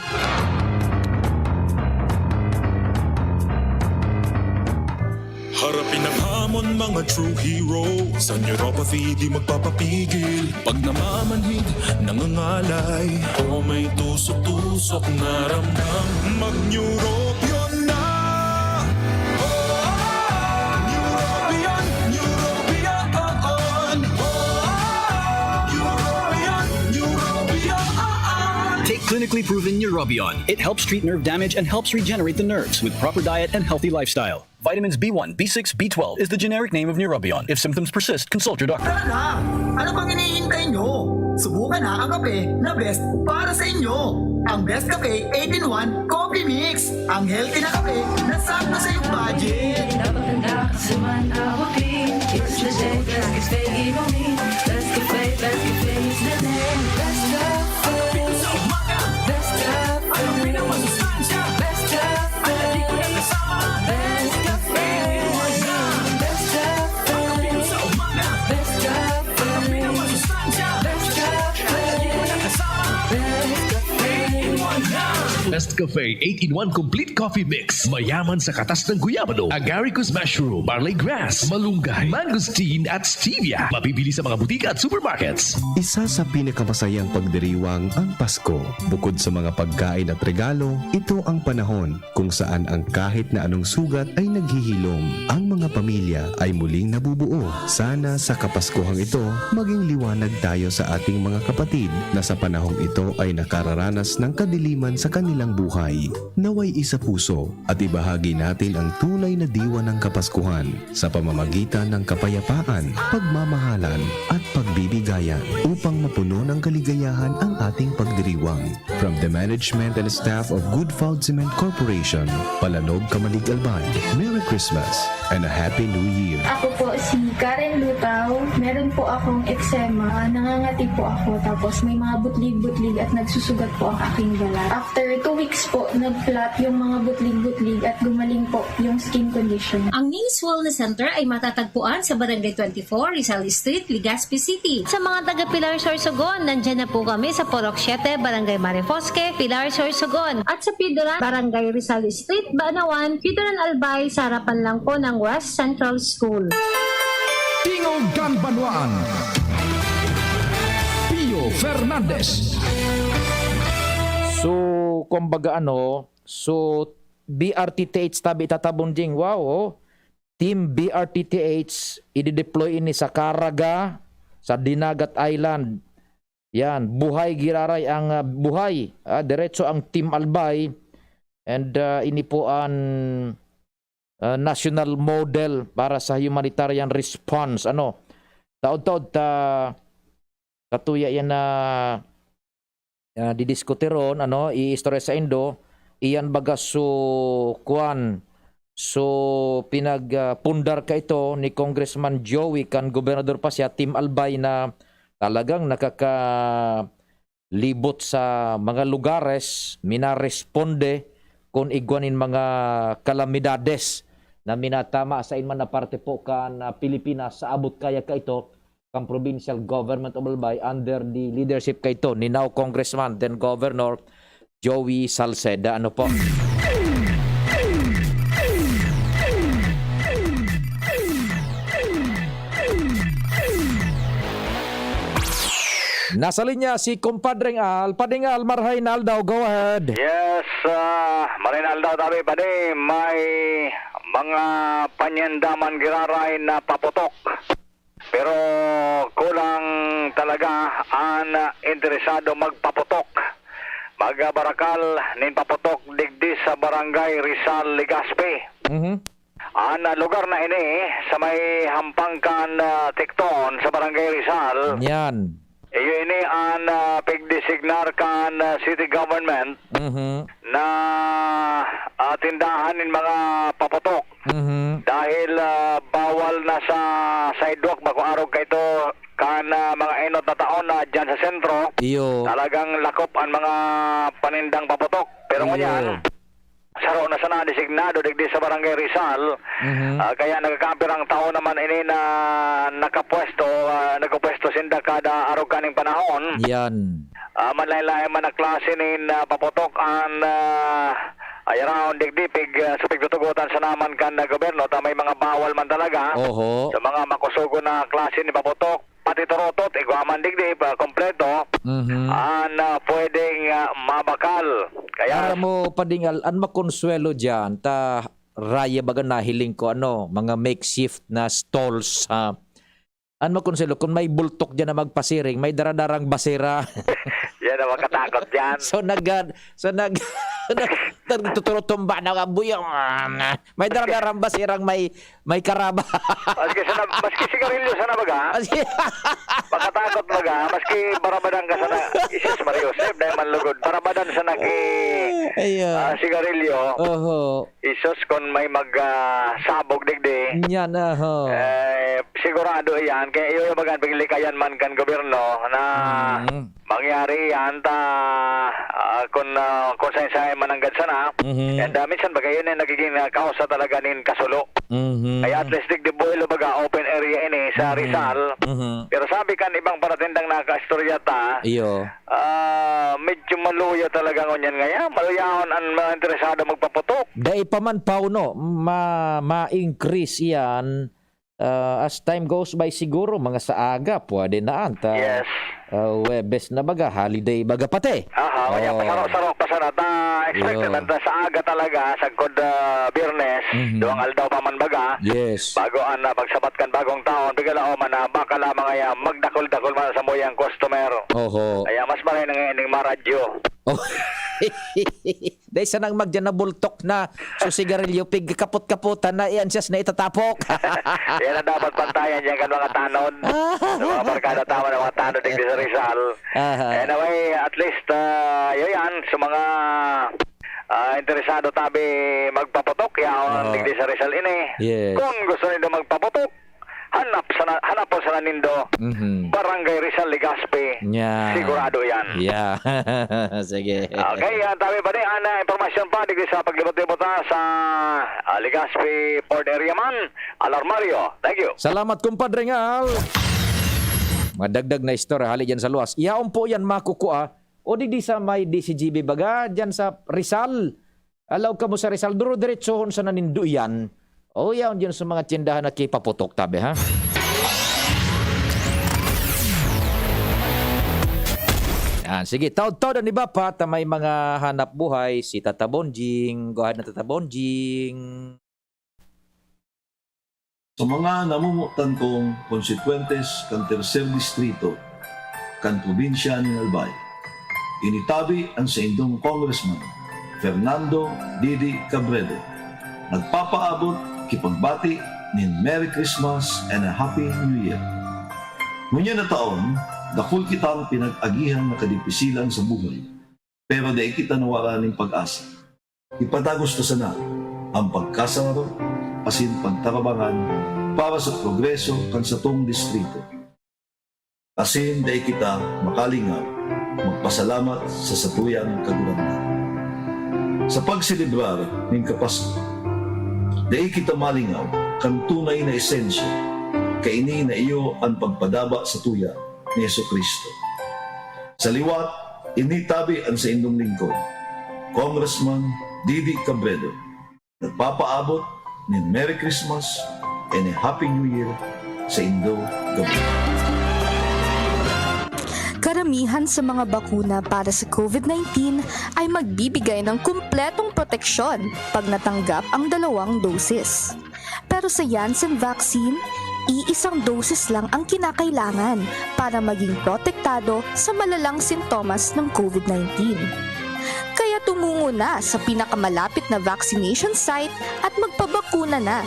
Harapin ang hamon, mga true heroes. Ang neuropathy di magpapapigil. Pag namamanhid, nangangalay, o may tusok-tusok na ramdam, mag-Neurobion na! Oh, Neurobion, Neurobion! Oh, Neurobion, Neurobion! Take Clinical Clinically proven Neurobion. It helps treat nerve damage and helps regenerate the nerves with proper diet and healthy lifestyle. Vitamins B one, B six, B twelve is the generic name of Neurobion. If symptoms persist, consult your doctor. Tara na! Ano pang hinihintay nyo? Subukan na ang kape na best para sa inyo. Ang Best Cafe eight-in-one Coffee Mix. Ang healthy na kape na sakto sa iyong budget. Napakaganda kasi man ako clean. It's the day, best cafe, inumin. Best cafe, best cafe is the name. Best cafe. Best cafe. Best cafe. Best cafe. Best cafe. Best cafe. Best cafe. Best cafe. Best Cafe eight-in-one Complete Coffee Mix. Mayaman sa katas ng guyabano, agaricus mushroom, barley grass, malunggay, mangosteen at stevia. Mabibili sa mga butika at supermarkets. Isa sa pinakamasayang pagdiriwang ang Pasko. Bukod sa mga pagkain at regalo, ito ang panahon kung saan ang kahit na anong sugat ay naghihilom. Ang mga pamilya ay muling nabubuo. Sana sa Kapaskuhang ito, maging liwanag tayo sa ating mga kapatid na sa panahong ito ay nakararanas ng kadiliman sa kanilang buhay. Naway isa puso at ibahagi natin ang tunay na diwa ng Kapaskuhan sa pamamagitan ng kapayapaan, pagmamahalan, at pagbibigayan upang mapuno ng kaligayahan ang ating pagdiriwang. From the management and staff of Good Food Cement Corporation, Palanog, Camalig, Albay, Merry Christmas and a Happy New Year! Ako po si Karen Lutao. Meron po akong eczema. Nangangati po ako. Tapos may mga butlig-butlig at nagsusugat po ang aking balat. After two weeks po, nag-flat yung mga butlig-butlig at gumaling po yung skin condition. Ang Knees Wellness Center ay matatagpuan sa Barangay twenty-four, Rizal Street, Legazpi City. Sa mga taga Pilar Sorsogon, nandyan na po kami sa Purok siete, Barangay Marifosque, Pilar Sorsogon. At sa Pidoran, Barangay Rizal Street, Banawan, Pidoran Albay, sa harapan lang po ng West Central School. Tingog kan Banwaan. Pio Fernandez. So, kumbaga ano, so B R T T H tabi tatabon ding, wow, oh. Team B R T T H, i-deploy ini sa Caraga, sa Dinagat Island. Yan, buhay giraray ang ah, buhay. Ah, diretso ang Team Albay. And ah, ini po ang ah, national model para sa humanitarian response. Ano, taod-taod ta katuya yan na ah, didiskuteron, ano, iistorya sa indo, iyan baga so kuan, so pinagpundar ka ito ni Congressman Joey kan gobernador pa siya, Team Albay, na talagang nakakalibot sa mga lugares, minaresponde kun igwa nin mga kalamidades na minatama sa inman na parte po kan ah, Pilipinas sa abot kaya ka ito kan Provincial Government of Albay under the leadership kay to ni now Congressman, then Governor Joey Salceda. Ano po? Nasa linya si Kumpadreng Al. Pading Al, marhay na aldaw. Go ahead. Yes, ah, marhay na aldaw tabi, padi. May mga panyandaman giraray na paputok. Pero kulang talaga an interesado magpaputok, magbarakal nin paputok digdi sa Barangay Rizal, Legazpi. Mhm. An lugar na ini sa may hampang kan ah, Tikton sa Barangay Rizal. Yan. Iyo ini an ah, pigdesignar kan ah, city government Mhm. na ah, tindahan nin mga paputok. Mhm. Dahil ah, bawal na sa sidewalk, bako arog kaito kan ah, mga enot na taon na dyan sa sentro. Iyo. Talagang lakop ang mga panindang paputok. Pero Iyo. ngunyan, saro na sana designado digdi sa Barangay Rizal. Mhm. Ah, kaya nagkakampirang tao naman ini na nakapwesto, ah, nagpapwesto sinda kada arog kaning panahon. Yan. Ah, manlain-lain man na klase nin ah, paputok an ah, ay around digdi pig ah, sa pigtutugotan sa naman kan ah, gobyerno ta may mga bawal man talaga. Oho. Sa mga makusugon na klase ni paputok, pati turutot, igwa man digdi pa kompleto. Mhm. An ah, pwedeng ah, mabakal. Kaya Para mo padingal an makonsuelo diyan ta raya baga nahiling ko ano, mga makeshift na stalls ha. An makonsuelo kun may bultok diyan na magpasiring, may daradarang basera. Na makatakot yan. So, nag-, ah, so, nag-, nag-, nagtuturutumba na nga buyo. May dara-darang ba sirang may, may karaba? Maski sa na-, maski sigarilyo sana baga. Maski Makatakot baga, maski barabadan ka sana. Jesus Maria Joseph, dahil man lugod. Barabadan sana ki, Ayan. ah, sigarilyo. Oho. Jesus, kung may mag, ah, sabog digdi, Yan, oho. eh, sigurado iyan. Kaya iyo yung baga, paglikayan man kan gobyerno na Mm. mangyari yan, ta, ah, kung, ah, kung sain-sain man nanggad sana. Mhm. And, ah, minsan baga yun yung nagiging, ah, kausa talaga nin kasulo. Mhm. Kaya at least digdi buhilo baga open area ini sa Mhm. Rizal. Mhm. Pero sabi kan ibang paratindang nakaistorya ta, Iyo. ah, medyo maluya talaga ngunyan ngayon. Maluyahon ang mga interesado magpaputok. Dai pa man, Pao, no? Ma-, ma-increase iyan, ah, as time goes by siguro, mga sa aga, pwede na anta. Yes. Ah, Huwebes na baga, holiday baga pati. Aha, kaya Oo. pasarok-sarok pa sana ta. Expect Iyo. naman ta sa aga talaga, sagkod, ah, Biyernes, Mhm. duwang aldaw pa man baga. Yes. Bago ang, ah, pagsabat kan bagong taon, bigla man na baka lamang kaya magdakol-dakol man sa muyang customer. Oho. Kaya mas maray na nga ining maradyo. Oh. Dai sanang magdiyan na bultok na su sigarilyo, pig kapot-kapotan na, iyan siya na itatapok. Yan ang dapat pantayan diyan kan mga tanod. Sa mga barkada tama ng mga tanod digdi sa Rizal. Aha. Anyway, at least, ah, yun yan. Sa mga, ah, interesado tabi magpaputok, yaon Oo. digdi sa Rizal ini. Yes. Kung gusto nindo magpaputok, hanap sana, hanapon sana nindo, Mhm. Barangay Rizal, Legazpi. Yan. Sigurado yan. Yeah. Sige. Okay, ah, tabi pa rin ang, ah, impormasyon pa digdi sa paglibot-libot, ah, sa, ah, Legazpi Port Area man. Alarmario. Thank you. Salamat, Kumpadre Ngal. Madagdag na istorya, hali dyan sa luwas. Yaon po yan makukua. O digdi sa may D C G B baga, dyan sa Rizal. Alaw kamo sa Rizal, duro-diretsohon sana nindo iyan. O, yaon dyan sa mga tindahan na kipaputok, tabi, ha? Yan, sige, taod-taod an iba pa, ta may mga hanap buhay, si Tata Bonjing. Go ahead na, Tata Bonjing. Sa mga namomotan kong konsekwentes kan Tercer Distrito kan probinsya nin Albay, initabi an saindong Congressman, Fernando Didi Cabredo, nagpapaabot ki pagbati nin Merry Christmas and a Happy New Year. Ngunyan na taon, dakul kitang pinag-agihan na kadipisilan sa buhay, pero dai kita nawara nin pag-asa. Ipadagos ta sana an pagkasararo asin pagtarabangan para sa progreso kan satong distrito. Asin dai kita makalingaw magpasalamat sa satuyang Kagurangnan. Sa pagselebrar nin Kapasko, dai kita malingaw kan tunay na esensya, kaini na iyo an pagpadaba satuya ni Jesu-Cristo. Sa liwat, ini tabi an saindong lingkod, Congressman Didi Cabredo, nagpapaabot nin Merry Christmas and a Happy New Year saindo gabos. Karamihan sa mga bakuna para sa COVID nineteen ay magbibigay ng kumpletong proteksyon pag natanggap ang dalawang dosis. Pero sa Janssen vaccine, iisang dosis lang ang kinakailangan para maging protektado sa malalang sintomas ng COVID nineteen. Kaya tumungo na sa pinakamalapit na vaccination site at magpabakuna na.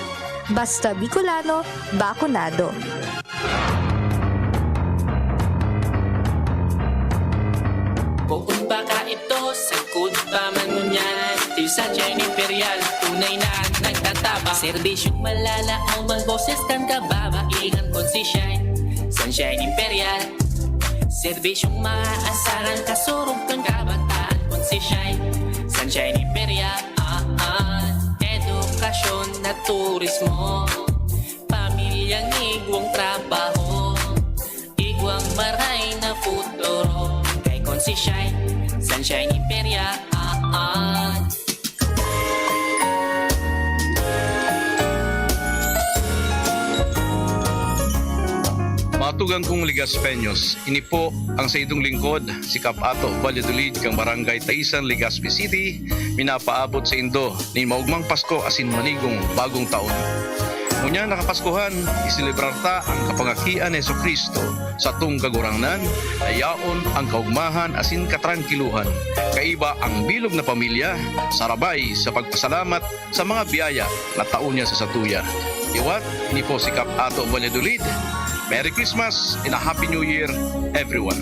Basta Bicolano, bakunado. Bukod pa ka ito, sagkod pa man ngunyan. Still Sunshine Imperial, tunay na nagtataba. Serbisyong malalaom ang boses kan kababaihan kun si Shine. Sunshine Imperial, serbisyong maaasaran, kasurog kan kabataan kun si Shine. Sunshine Imperial, ah, ah. Edukasyon at turismo, pamilyang igwang trabaho, igwang maray na futuro. Kay kon si Shine, Sunshine Imperia, ah, ah. Mga tugang kong Legaspeños, ini po ang saindong lingkod, si Kap Ato Valladolid, kang Barangay Taisan, Legazpi City, minapaabot saindo nin maogmang Pasko asin manigong Bagong Taon. Ngunyan na Kapaskuhan, iselebrar ta an kapangakian ni Jesu-Cristo, satong Kagurangnan, na yaon an kaogmahan asin katrangkilohan. Kaiba an bilog na pamilya, sarabay sa pagpasalamat sa mga biyaya na tao niya sa satuya. Liwat, ini po si Kap Ato Valladolid. Merry Christmas and a Happy New Year, everyone!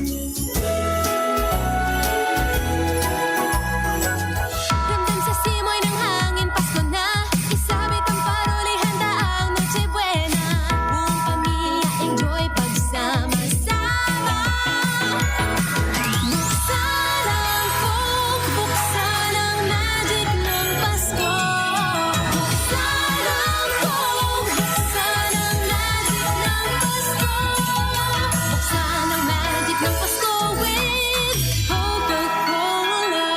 Ramdam sa simoy ng hangin, Pasko na. Isabit ang parol, ihanda ang Noche Buena. Buong pamilya, enjoy pagsama-sama. Buksan ang Coke, buksan ang magic ng Pasko. Buksan ang Coke, buksan ang magic ng Pasko. Buksan ang magic ng Pasko with Coca-Cola.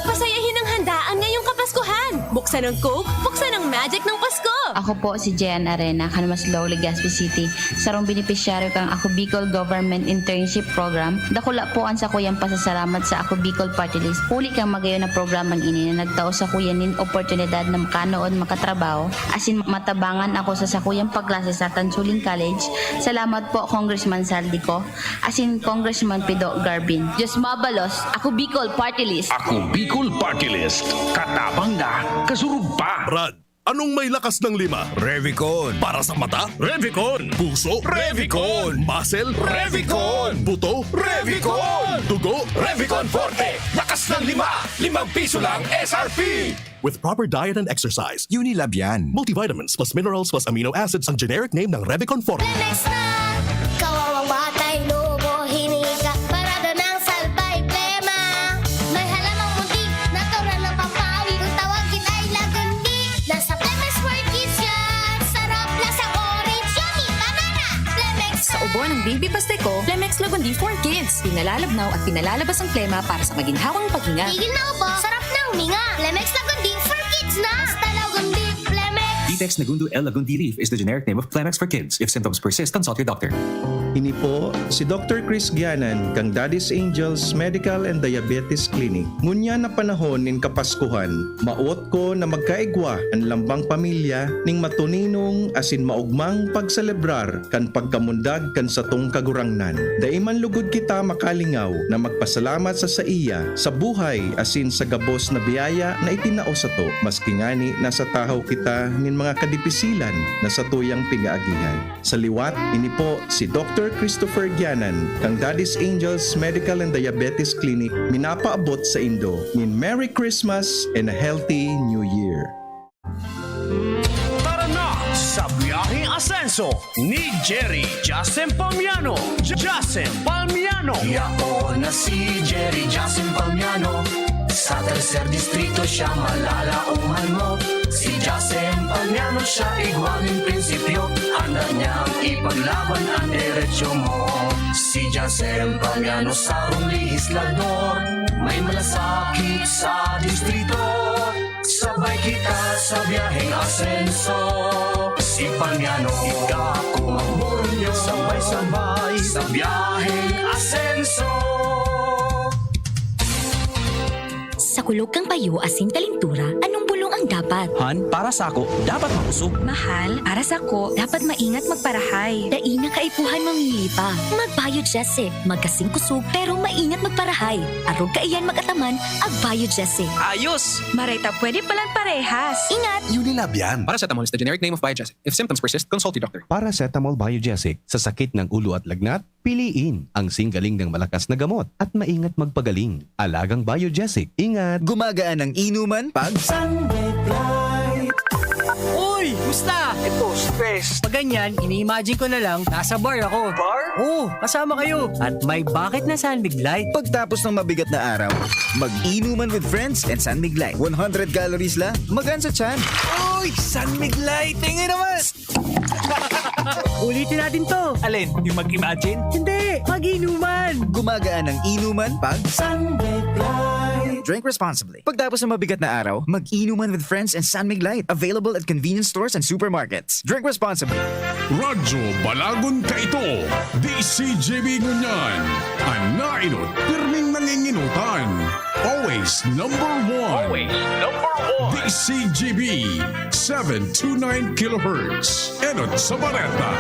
Pasayahin ang handaan ngayong Kapaskuhan. Buksan ang Coke, buksan ang magic ng Pasko. Ako po si Jen Arena, kan Maslog, Legazpi City. Sarong benepisyaryo kan Ako Bicol Government Internship Program, dakula po an sakuyang pasasalamat sa Ako Bicol Party List. Huli kan magayon na programang ini na nagtao sakuya nin oportunidad na makanood, makatrabaho, asin matabangan ako sa sakuyang pagklase sa Tansuling College. Salamat po, Congressman Zaldy Co, asin Congressman Pido Garbin. Diyos mabalos, Ako Bicol Party List. Ako Bicol Party List. Katabang na, kasurog pa. Brad, anong may lakas ng lima? Revicon. Para sa mata? Revicon. Puso? Revicon. Muscle? Revicon. Buto? Revicon. Dugo? Revicon Forte. Lakas ng lima. Limang piso lang S R P. With proper diet and exercise. Unilab yan. Multivitamins plus minerals plus amino acids ang generic name ng Revicon Forte. Lemex na! Kawawang batay, lobo, hiningi ka, parada ng salbay, plema. May halamang muntik, natural na pampawi. Kung tawagin ay lagundi. Nasa Plemex for Kids yan. Sarap, lasang orange, yummy, banana. Plemex Sa ubo ng baby paste ko, Plemex Lagundi for Kids. Pinalalabnaw at pinalalabas ang plema para sa maginhawang paghinga. Tigil na ubo, sarap na huminga. Plemex Lagundi for Kids na. Basta Lagundi, Plemex. Vitex Negundo L Lagundi Leaf is the generic name of Plemex for Kids. If symptoms persist, consult your doctor. Ini po si Doktor Chris Gianan kan Daddy's Angels Medical and Diabetes Clinic. Ngunyan na panahon nin Kapaskuhan, maot ko na magkaigwa an lambang pamilya ning matuninong asin maogmang pagselebrar kan pagkamundag kan satong Kagurangnan. Dai man lugod kita makalingaw na magpasalamat sa saiya sa buhay asin sa gabos na biyaya na itinao sato, maski ngani nasa tahaw kita nin mga kadipisilan na satuyang pigaagihan. Sa liwat, ini po si Doktor Christopher Gianan kan Daddy's Angels Medical and Diabetes Clinic minapaabot saindo nin Merry Christmas and a Healthy New Year. Tara na sa Biyaheng Asenso ni Jerry Jasen Palmiano. Jasen Palmiano. Yaon na si Jerry Jasen Palmiano. Sa tercer distrito siya malalaoman mo. Si Jasen Palmiano siya igwa nin prinsipyo. Handa niyang ipaglaban ang derecho mo. Si Jasen Palmiano sarong lehislador. May malasakit sa distrito. Sabay kita sa biyaheng asenso. Si Palmiano, ika, ako, ang Moronyo. Sabay-sabay sa biyaheng asenso. Sa kulog kan payo asin kalintura, anong bulong ang dapat? Han, para sako, dapat makusog. Mahal, para sako, dapat maingat magparahay. Dai na kaipuhan mamili pa. Mag-Biogesic. Magkasing kusog, pero maingat magparahay. Arog kaiyan mag-ataman, ag-Biogesic. Ayos! Maray ta pwede palan parehas. Ingat! Unilab yan. Paracetamol is the generic name of Biogesic. If symptoms persist, consult your doctor. Paracetamol Biogesic. Sa sakit ng ulo at lagnat, piliin ang singgaling ng malakas na gamot at maingat magpagaling. Alagang Biogesic. Ingat! Gumagaan ang inuman pag Uy! Musta? Ito, stress. Pag ganyan, ini-imagine ko na lang, nasa bar ako. Bar? Oo, kasama kayo. At may bucket na San Mig Light. Pagtapos ng mabigat na araw, mag-inuman with friends and San Mig Light. One hundred calories lang, magaan sa tiyan. Uy! San Mig Light! Tingin naman! Ulitin natin to. Alin? Yung mag-imagine? Hindi! Mag-inuman! Gumagaan ang inuman pag Sunlight. Drink responsibly. Pagtapos ng mabigat na araw, mag-inuman with friends and San Mig Light. Available at convenience stores and supermarkets. Drink responsibly. Radyo Balagon Kaito, D C G B ngunyan. An nainot, pirming nanginginutan. Always number one. Always number one. D C G B, seven two nine kilohertz. Enot sa bareta.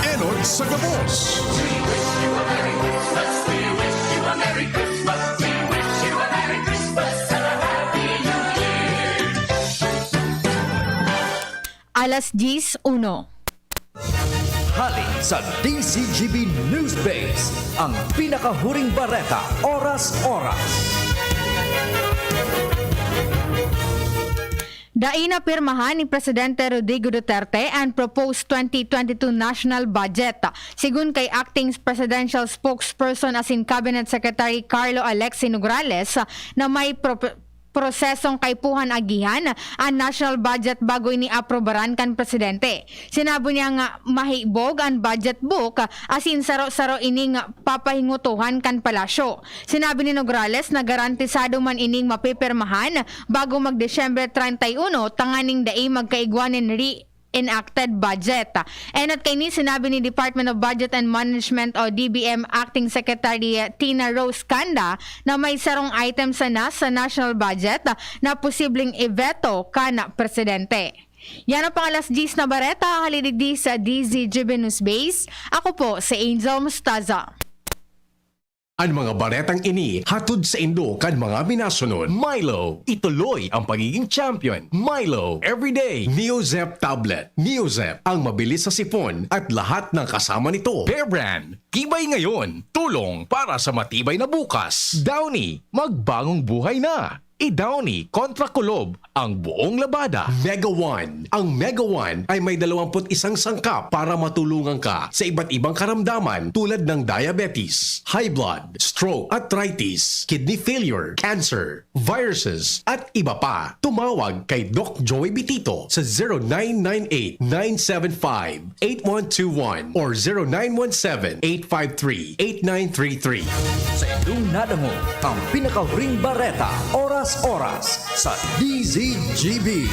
Enot sa gabos. Alas diyes uno. Hali sa D C G B News Base, ang pinakahuring bareta, oras-oras. Dai na pirmahan ni Presidente Rodrigo Duterte an proposed twenty twenty-two national budget. Sigun kay Acting Presidential Spokesperson asin Cabinet Secretary Carlo Alexi Nograles na may pro- prosesong kaipuhan agihan an national budget bago ini aprobaran kan presidente. Sinabi niya nga mahibog an budget book asin saro-saro ining papahingutohan kan palasyo. Sinabi ni Nograles na garantisado man ining mapipirmahan bago mag-Disyembre treinta y uno tanganing dai magkaigwa nin re- enacted budget. Enot kaini, sinabi ni Department of Budget and Management o D B M Acting Secretary Tina Rose Canda na may sarong item sana sa national budget na posibleng iveto kan presidente. Yan ang pang alas diyes na bareta, hali digdi sa D Z G B News Base. Ako po si Angel Mostaza. An mga baretang ini hatod saindo kan mga minasunod. Milo, ituloy ang pagiging champion. Milo, everyday. Neozep tablet. Neozep, ang mabilis sa sipon at lahat ng kasama nito. Bear Brand, tibay ngayon, tulong para sa matibay na bukas. Downy, magbagong buhay na. I-Downy kontra kulob ang buong labada. Mega One. Ang Mega One ay may dalawampu't isang sangkap para matulungan ka sa iba't ibang karamdaman tulad ng diabetes, high blood, stroke, arthritis, kidney failure, cancer, viruses, at iba pa. Tumawag kay Doc Joey Bitito sa zero nine nine eight nine seven five eight one two one or zero nine one seven eight five three eight nine three three. Sa indong nadangog ang pinakahuring bareta, oras-oras sa D Z G B.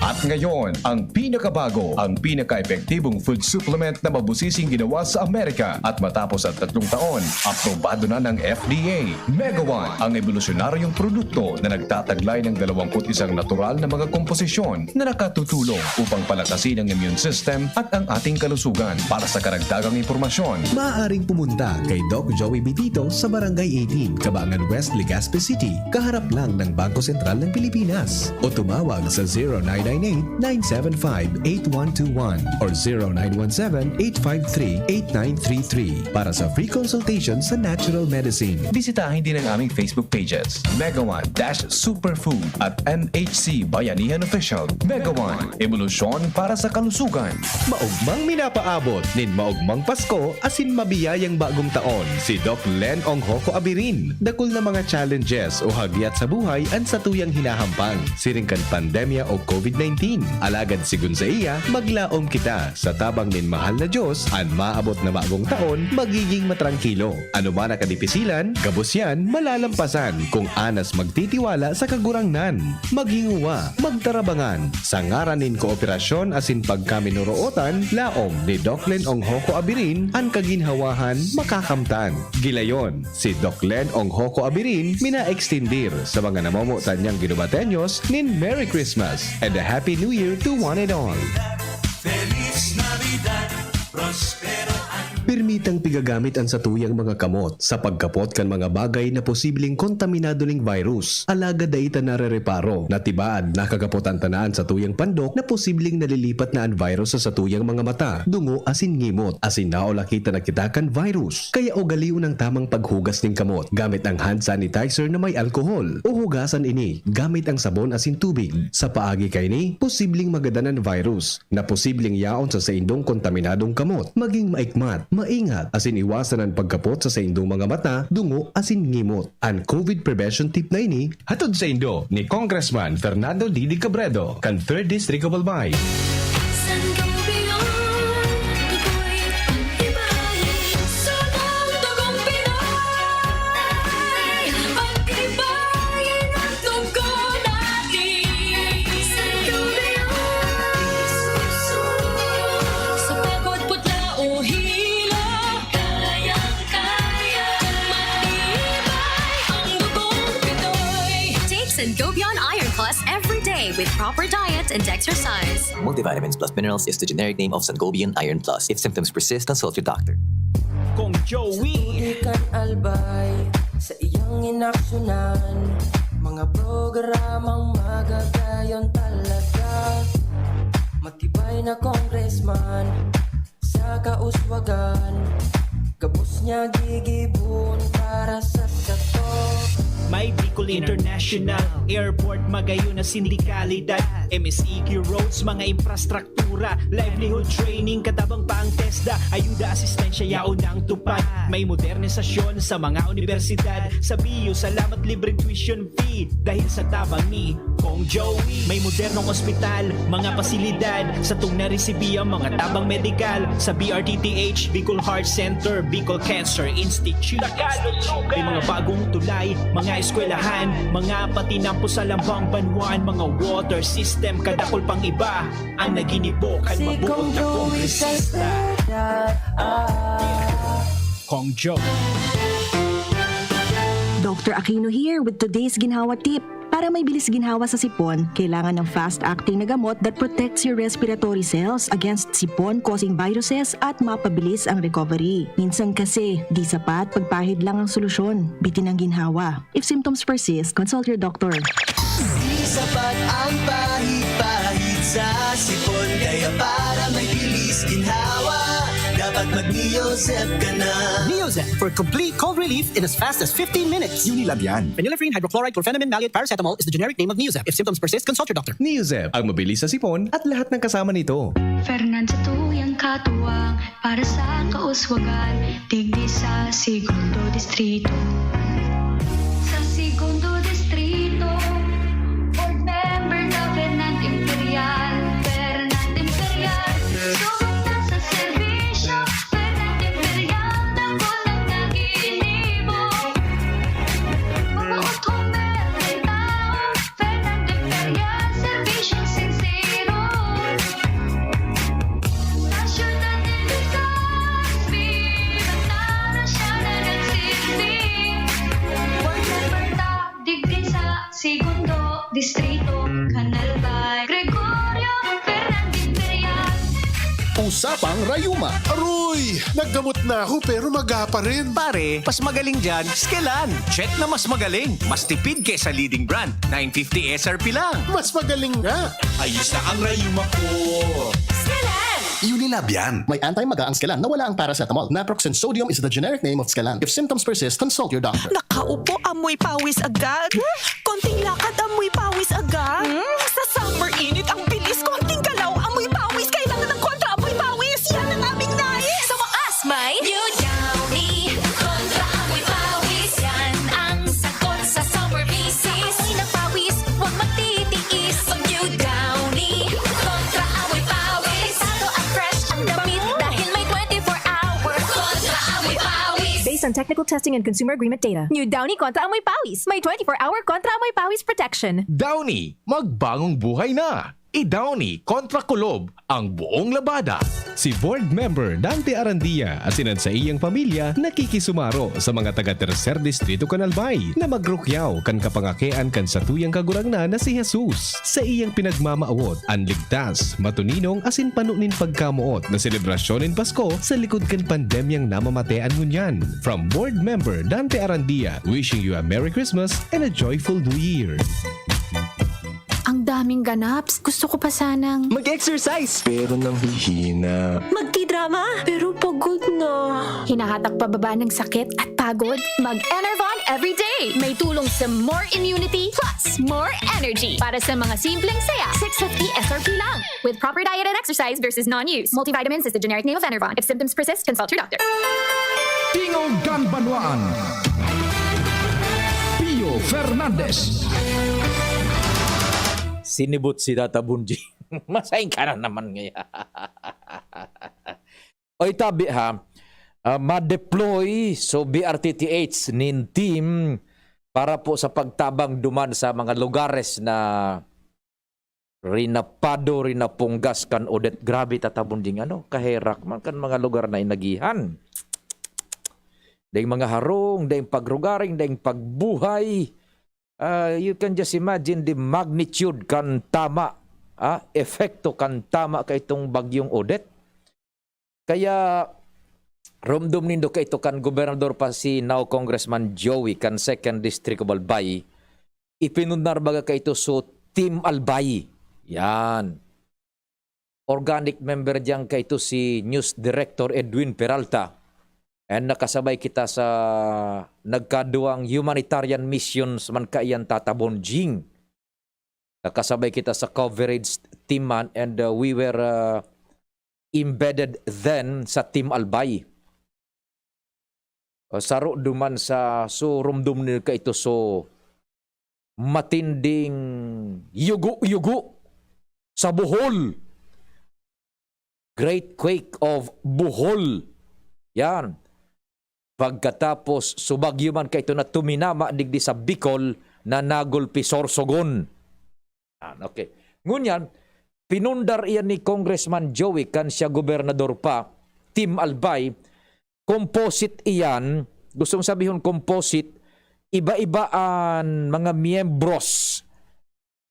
At ngayon, ang pinakabago, ang pinaka-epektibong food supplement na mabusising ginawa sa Amerika at matapos ang tatlong taon, aprobado na ng F D A. Mega One, ang ebolusyonaryong produkto na nagtataglay ng dalawampu't isang natural na mga komposisyon na nakatutulong upang palakasin ang immune system at ang ating kalusugan. Para sa karagdagang impormasyon, maaaring pumunta kay Doc Joey Bitito sa Barangay eighteen, Kabangan West, Legazpi City, kaharap lang ng Bangko Sentral ng Pilipinas. O tumawag sa zero nine nine eight nine seven five eight one two one or zero nine one seven eight five three eight nine three three para sa free consultation sa natural medicine. Bisitahin din ang aming Facebook pages, Mega One dash Superfood at M H C Bayanihan Official. Mega One, ebolusyon para sa kalusugan. Maogmang minapaabot nin maogmang Pasko asin mabiyayang bagong taon si Doc Len Onghoco Abirin. Dakul na mga challenges o hagyat sa buhay an satuyang hinahampang, siring kan pandemya o COVID nineteen. Alagad sigun saiya, maglaom kita sa tabang nin mahal na Dios, an maabot na bagong taon magiging matrangkilo. Anoman na kadipisilan, gabos yan malalampasan kung anas magtitiwala sa Kagurangnan. Maghinguwa, magtarabangan, sa ngaran nin kooperasyon asin pagkaminorootan, laom ni Doc Len Onghoco Abirin, an kaginhawahan makakamtan. Gilayon, si Doc Len Onghoco Abirin mina-extindir sa mga namomotan niyang Guinobateños nin Merry Christmas and a Happy New Year to one and all. Feliz Navidad, Prospero Año. Pirmitang pigagamit an satuyang mga kamot sa pagkapot kan mga bagay na posibleng kontaminado ning virus. Alagad dai ta narereparo na tibaad nakakapot an tanaan satuyang pandok na posibleng nalilipat na an virus sa satuyang mga mata, dungo asin ngimot, asin naulakita na kita kan virus. Kaya ugalion ang tamang paghugas nin kamot gamit ang hand sanitizer na may alkohol, o hugasan ini gamit ang sabon asin tubig. Sa paagi kaini, posibleng magadan an virus na posibleng yaon sa saindong kontaminadong kamot. Maging maikmat, maingat, asin iwasan an pagkapot sa saindong mga mata, dungo, asin ngimot. An COVID prevention tip na ini, hatod saindo ni Congressman Fernando Didi Cabredo, kan Third District of Albay. Go beyond Iron Plus every day with proper diet and exercise. Multivitamins plus minerals is the generic name of Sangobion Iron Plus. If symptoms persist, consult your doctor. Kong Joey. Di kan albay sa iyang inaksyonan. Mga programang magagayon talaga. Matibay na congressman sa kauswagan. Gabos niya gigibon para sa sato. May Bicol International Airport, magayon na sindikalidad, M S E Q roads, mga infrastruktura, livelihood training, katabang pa ang TESDA, ayuda, asistensya, yaon na ang tupad. May modernisasyon sa mga universidad, sa B U, salamat libreng tuition fee, dahil sa tabang ni Kong Joey. May modernong ospital, mga pasilidad, sa tong naresibi ang mga tabang medikal, sa B R T T H, Bicol Heart Center, Bicol Cancer Institute. May mga bagong tulay, mga eskwelahan, mga patinampo sa lambang banwaan, mga water system, kadakol pang iba ang naginibo kan mabuot na kongresista. Kong Joe. Doctor Aquino here with today's ginhawa tip. Para may bilis ginhawa sa sipon, kailangan ng fast-acting na gamot that protects your respiratory cells against sipon-causing viruses at mapabilis ang recovery. Minsan kasi, di sapat pagpahid lang ang solusyon. Bitin ang ginhawa. If symptoms persist, consult your doctor. Di sapat ang pahid-pahid sa sipon. Kaya para may bilis ginhawa, dapat mag-Neozep ka na. Neozep for complete cold relief in as fast as fifteen minutes. Unilab yan. Phenylephrine hydrochloride chlorphenamine maleate paracetamol is the generic name of Neozep. If symptoms persist, consult your doctor. Neozep, ang mabilis sa sipon at lahat ng kasama nito. Fernand sa tuyang katuwang para sa kauswagan, digdi sa Segundo Distrito. Sa Segundo Distrito, Board Member na Fernand Imperial. Fernand Imperial, subok na sa serbisyo. Fernand Imperial, dakul ang naginibo. Mabuot humel ng tao. Fernando Imperial, serbisyong sinsero. Nasyonal de Legazpi, bantara siya na nagsilbi. Board member ta, digdi sa Segundo Distrito, Canal by Gregorio Fernando Imperial. Usapang Rayuma. Aroy! Naggamot na ako pero maga pa rin. Pare, mas magaling dyan, Skelan. Check na mas magaling. Mas tipid kesa leading brand. nine fifty S R P lang. Mas magaling nga. Ayos na ang rayuma ko. Skelan! Unilab yan. May anti-maga ang Skelan na wala ang paracetamol. Naproxen sodium is the generic name of Skelan. If symptoms persist, consult your doctor. Nakaupo, amoy pawis agad. Konting lakad, amoy pawis agad. Hmm? Sa summer init, ang bilis. Konting galaw, amoy pawis. Kailangan ng kontra amoy pawis. Yan ang aming nais. Sa wakas, may New Downy. Kontra amoy pawis. Yan ang sagot sa summer misis. Sa amoy ng pawis, huwag magtitiis. Mag New Downy. Kontra amoy pawis. Delikado at fresh ang damit dahil may twenty-four hour kontra amoy pawis. Based on technical testing and consumer agreement data. New Downy kontra amoy pawis. May twenty-four hour kontra amoy pawis protection. Downy, magbagong buhay na! I-Downy kontra kulob ang buong labada. Si Board Member Dante Arandia asin an saiyang pamilya nakikisumaro sa mga taga Tercer Distrito kan Albay na magrukyaw kan kapangakean kan satuyang Kagurangnan na si Jesus. Saiyang pinagmamawot an ligtas, matuninong asin pano nin pagkamoot na selebrasyon nin Pasko sa likod kan pandemyang namamatean ngunyan. From Board Member Dante Arandia, wishing you a Merry Christmas and a joyful New Year. Ang daming ganaps. Gusto ko pa sanang Mag-exercise! Pero nanghihina. Magtidrama, pero pagod na. Hinahatak pababa ng sakit at pagod. Mag-Enervon everyday. May tulong sa more immunity plus more energy. Para sa mga simpleng saya, six fifty S R P lang. With proper diet and exercise versus non-use. Multivitamins is the generic name of Enervon. If symptoms persist, consult your doctor. Tingog kan Banwaan. Pio Fernandez. Sinibot si Tata Bunji. Masain ka na naman ngaya. Oy, tabi ha, ah, ma-deploy so B R T T H nin team para po sa pagtabang duman sa mga lugares na rinapado, rinapunggas kan Odette. Grabe, Tata Bunjing, ano, kaherak man kan mga lugar na inagihan. Daing mga harong, daing pagrugaring, daing pagbuhay. Ah, you can just imagine the magnitude kan tama, ah, epekto kan tama kaitong Bagyong Odette. Kaya romdom nindo kaito kan gobernador pa si now Congressman Joey kan Second District of Albay. Ipinundar baga kaito so Team Albay. Yan. Organic member diyan kaito si News Director Edwin Peralta. And nakasabay kita sa nagkaduwang humanitarian missions man kaiyan, Tata Bonjing. Nakasabay kita sa coverage team man, and, uh, we were, uh, embedded then sa Team Albay. Uh, saro duman sa, so, romdom ni kaito, so, matinding yugo-yugo sa Bohol. Great Quake of Bohol. Yan. Pagkatapos, so, bagyo man kaito na tuminama digdi sa Bicol na nagulpi Sorsogon. Yan, okay. Ngunyan, pinundar iyan ni Congressman Joey kan siya gobernador pa, Team Albay, composite iyan, gustong sabihon composite, iba-iba an mga miyembros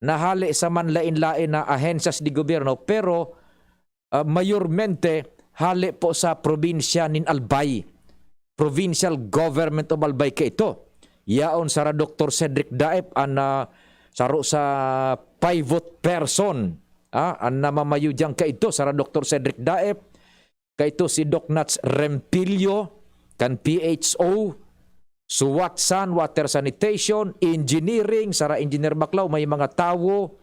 na hale sa manlain-lain na ahensyas de gobyerno, pero, ah, mayormente hale po sa probinsya nin Albay. Provincial Government of Albay kaito. Yaon sara Doktor Cedric Daep an, ah, saro sa pivot person, ah, an namamayo diyan kaito, sara Doktor Cedric Daep, kaito si Doc Nats Rempilio, kan P H O, so Watsan, water sanitation, engineering, sara Engineer Baclao, may mga tawo.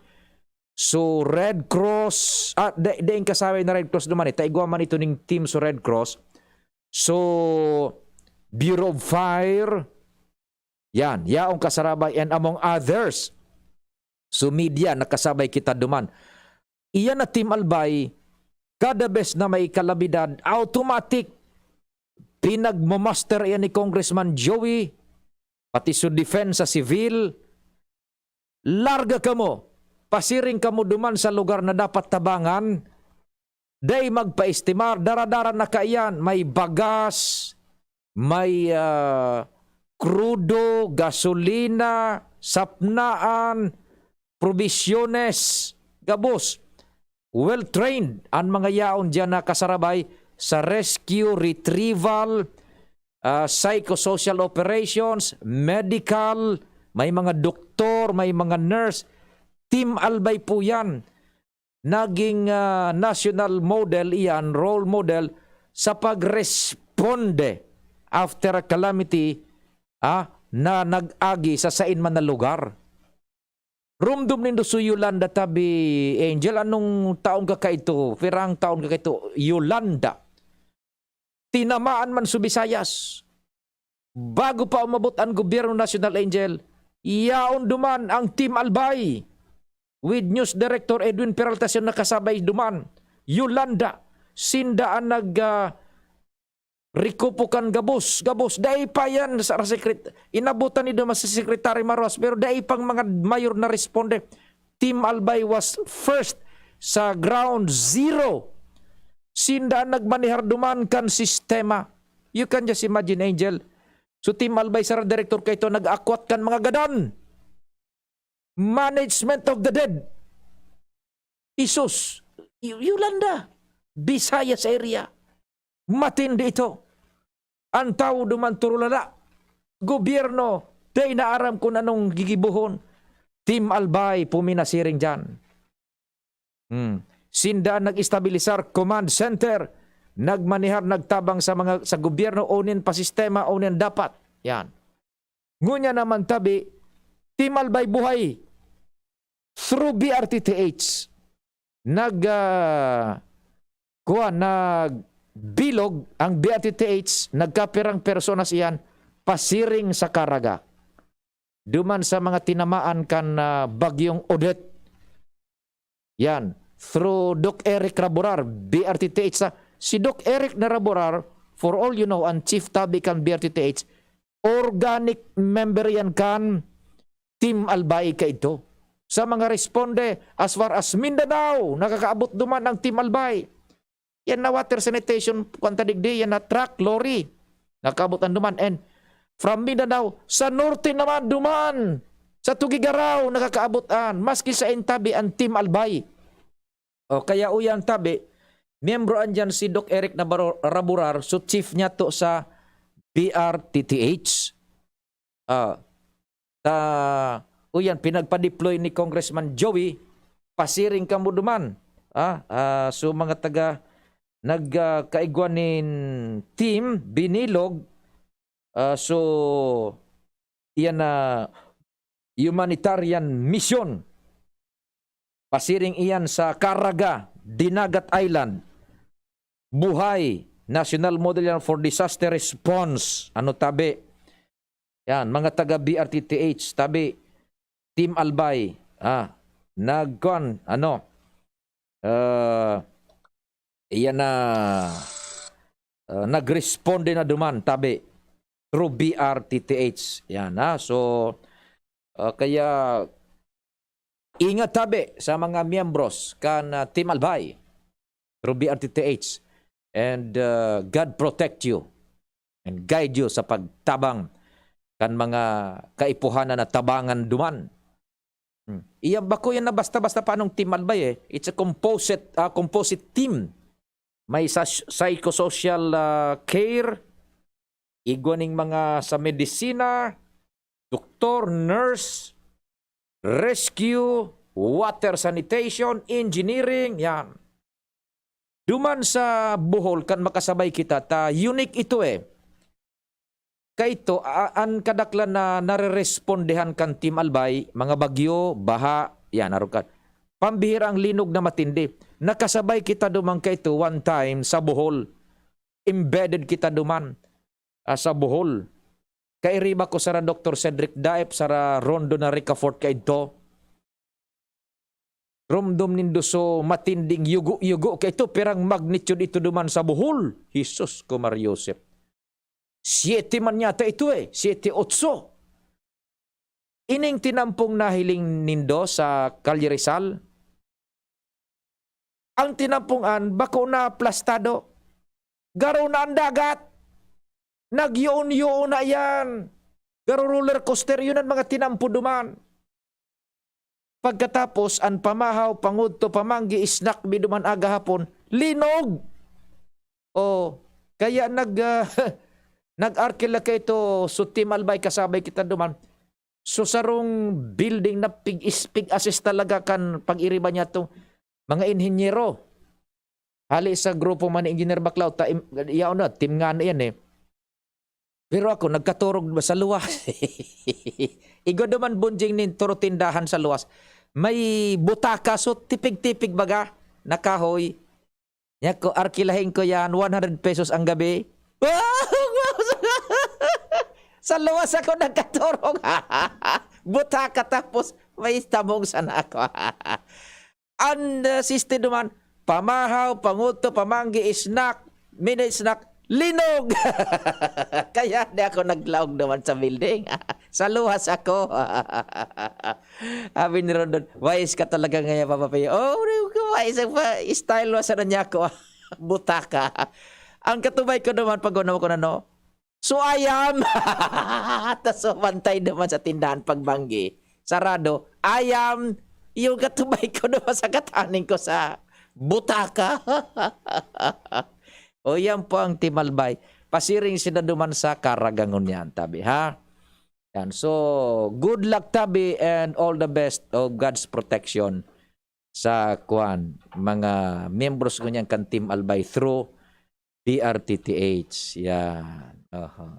So, Red Cross, ah, da-, daing kasabay na Red Cross duman eh. Ta igwa man ito ning team so Red Cross. So, Bureau of Fire, yan, yaong kasarabay, and among others. So, media, nakasabay kita duman. Iyan na Team Albay, kada bes na may kalamidad, automatic, pinagmamaster iyan ni Congressman Joey, pati so depensa sivil, larga kamo, pasiring kamo duman sa lugar na dapat tabangan, dai magpaestimar, dara-dara na kaiyan, may bagas, may, ah, krudo, gasolina, sapnaan, probisiones, gabos. Well-trained an mga yaon diyan na kasarabay sa rescue, retrieval, ah, psychosocial operations, medical, may mga doktor, may mga nurse. Team Albay po yan. Naging, ah, national model iyan, role model sa pagresponde after a calamity, ah, na nag-agi sa sain man na lugar. Romdom nindo si Yolanda tabi, Angel, anong taon ka kaito? Pirang taon ka kaito, Yolanda? Tinamaan man sa Visayas. Bago pa umabot an gobyerno nasyonal, Angel, yaon duman ang Team Albay with News Director Edwin Peralta, siya nakasabay duman. Yolanda, sinda an nag, ah, rekupo kan gabos, gabos. Dai pa yan sa sekret-, inabutan ni duman si Secretary Maruas, pero dai pang mga mayor na responde. Team Albay was first sa ground zero. Sinda an nagmanehar duman kan sistema. You can just imagine, Angel. So, Team Albay, sara direktor kaito, nag-akwat kan mga gadan. Management of the dead. Isus, Y-, Yolanda, Visayas area. Matindi ito. An tawo duman turulala. Gobyerno, dai na aram kun anong gigibohon. Team Albay, puminasiring diyan. Hmm. Sinda nag-estabilisar command center, nagmanehar, nagtabang sa mga, sa gobyerno, unin pa sistema, unin dapat. Yan. Ngunyan naman tabi, Team Albay buhay. Through B R T T H, nag, ah, kuwan, nagbilog ang B R T T H, nagkapirang personas iyan, pasiring sa Caraga. Duman sa mga tinamaan kan, ah, Bagyong Odette. Yan. Through Doc Eric Raborar, B R T T H sa, si Doc Eric na Raborar, for all you know, ang chief tabi kan B R T T H, organic member yan kan Team Albay kaito. Sa mga responde, as far as Mindanao, nakakaabot duman ang Team Albay. Yan na water sanitation, kwan ta digdi, yan na truck, lorry. Nakakaabot ang duman. And from Mindanao, sa norte naman, duman. Sa Tugigaraw, nakakaabot an, maski sa Intabi, an Team Albay. O, kaya uyan tabi, miyembro andiyan si Doc Eric Navarro-, Raburar, so chief niya to sa B R T T H. Ah, ta, uyan, pinagpa-deploy ni Congressman Joey, pasiring kamo duman. Ah, ah, so mga taga, nag, ah, kaigwa nin team, binilog, ah, so, iyan na humanitarian mission. Pasiring iyan sa Caraga, Dinagat Island. Buhay, National Model Yan for Disaster Response. Ano tabi? Yan, mga taga B R T T H, tabi, Team Albay. Ah, nagkuan, ano, ah, iyan na, ah, nagresponde na duman, tabi, through B R T T H. Yan, ha? So, ah, kaya, ingat tabi sa mga miyembros kan, ah, Team Albay, through B R T T H. And, ah, God protect you and guide you sa pagtabang kan mga kaipuhan na natabangan duman. Hmm. Iya, bako yan na basta-basta panong Team Albay eh. It's a composite, ah, composite team. May sa-, psychosocial, ah, care, igwa ning mga sa medisina, doktor, nurse, rescue, water sanitation, engineering, yan. Duman sa Bohol, kan makasabay kita, ta unique ito eh. Kaito, a-, an kadaklan na narerespondehan kan Team Albay, mga bagyo, baha, yan, arog ka. Pambihira ang linog na matindi. Nakasabay kita duman kaito one time sa Bohol. Embedded kita duman, ah, sa Bohol. Kairiba ko sara Doktor Cedric Daep, sara Rondo na Ricafort kaidto. Romdom nindo so matinding yugo-yugo kaito, pirang magnitude ito duman sa Bohol. Jesus ko, Mar Joseph. Siete man yata ito eh, siete, otso. Ining tinampong nahiling nindo sa Calle Rizal, ang tinampong an bako na plastado. Garo na ang dagat. Nagyoon-yoon na yan. Garo roller coaster, yun ang mga tinampo duman. Pagkatapos, an pamahaw, pangudto, pamanggi, snack mi duman aga hapon, linog! O, kaya nag, ah, nag-arkila kaito, so Team Albay, kasabay kita duman. So, sarong building na pig-, is-, pig-assist talaga kan pag-iriba niya to. Mga inhinyero. Hali sa grupo man ni Engineer Baclao, ta-, im-, yaon na, team nga na yan eh. Pero ako, nagkaturog ba sa luwas? Igwa duman bunjing nin turo tindahan sa luwas. May butaka, so tipig-tipig baga, na kahoy. Niya ko, arkilahin ko yan, one hundred pesos ang gabi. Sa luwas ako nagkaturog. Butaka tapos may tabong sana ako. An, ah, siste duman, pamahaw, panguto, pamanggi, snack, mini snack, linog! Kaya di ako naglaog duman sa building. Sa luwas ako. Abi ni Rondon, "Wais ka talaga ngayon, Papa Pio." "Oh, wais ang pa-, style mo sa niya ako." Butaka. Ang katubay ko naman, pag ano ko na, no? "So, ayam." Tas so, bantay naman sa tindahan pagbanggi. Sarado, "Ayam." Yung katubay ko naman sa kataning ko sa butaka. O, yan po ang Team Albay. Pasiring sila duman sa Caraga ngunyan, tabi, ha? Yan. So, good luck, tabi, and all the best of God's protection sa, kwan, mga miyembros ngunyan kan Team Albay through B R T T H. Yan. Aha.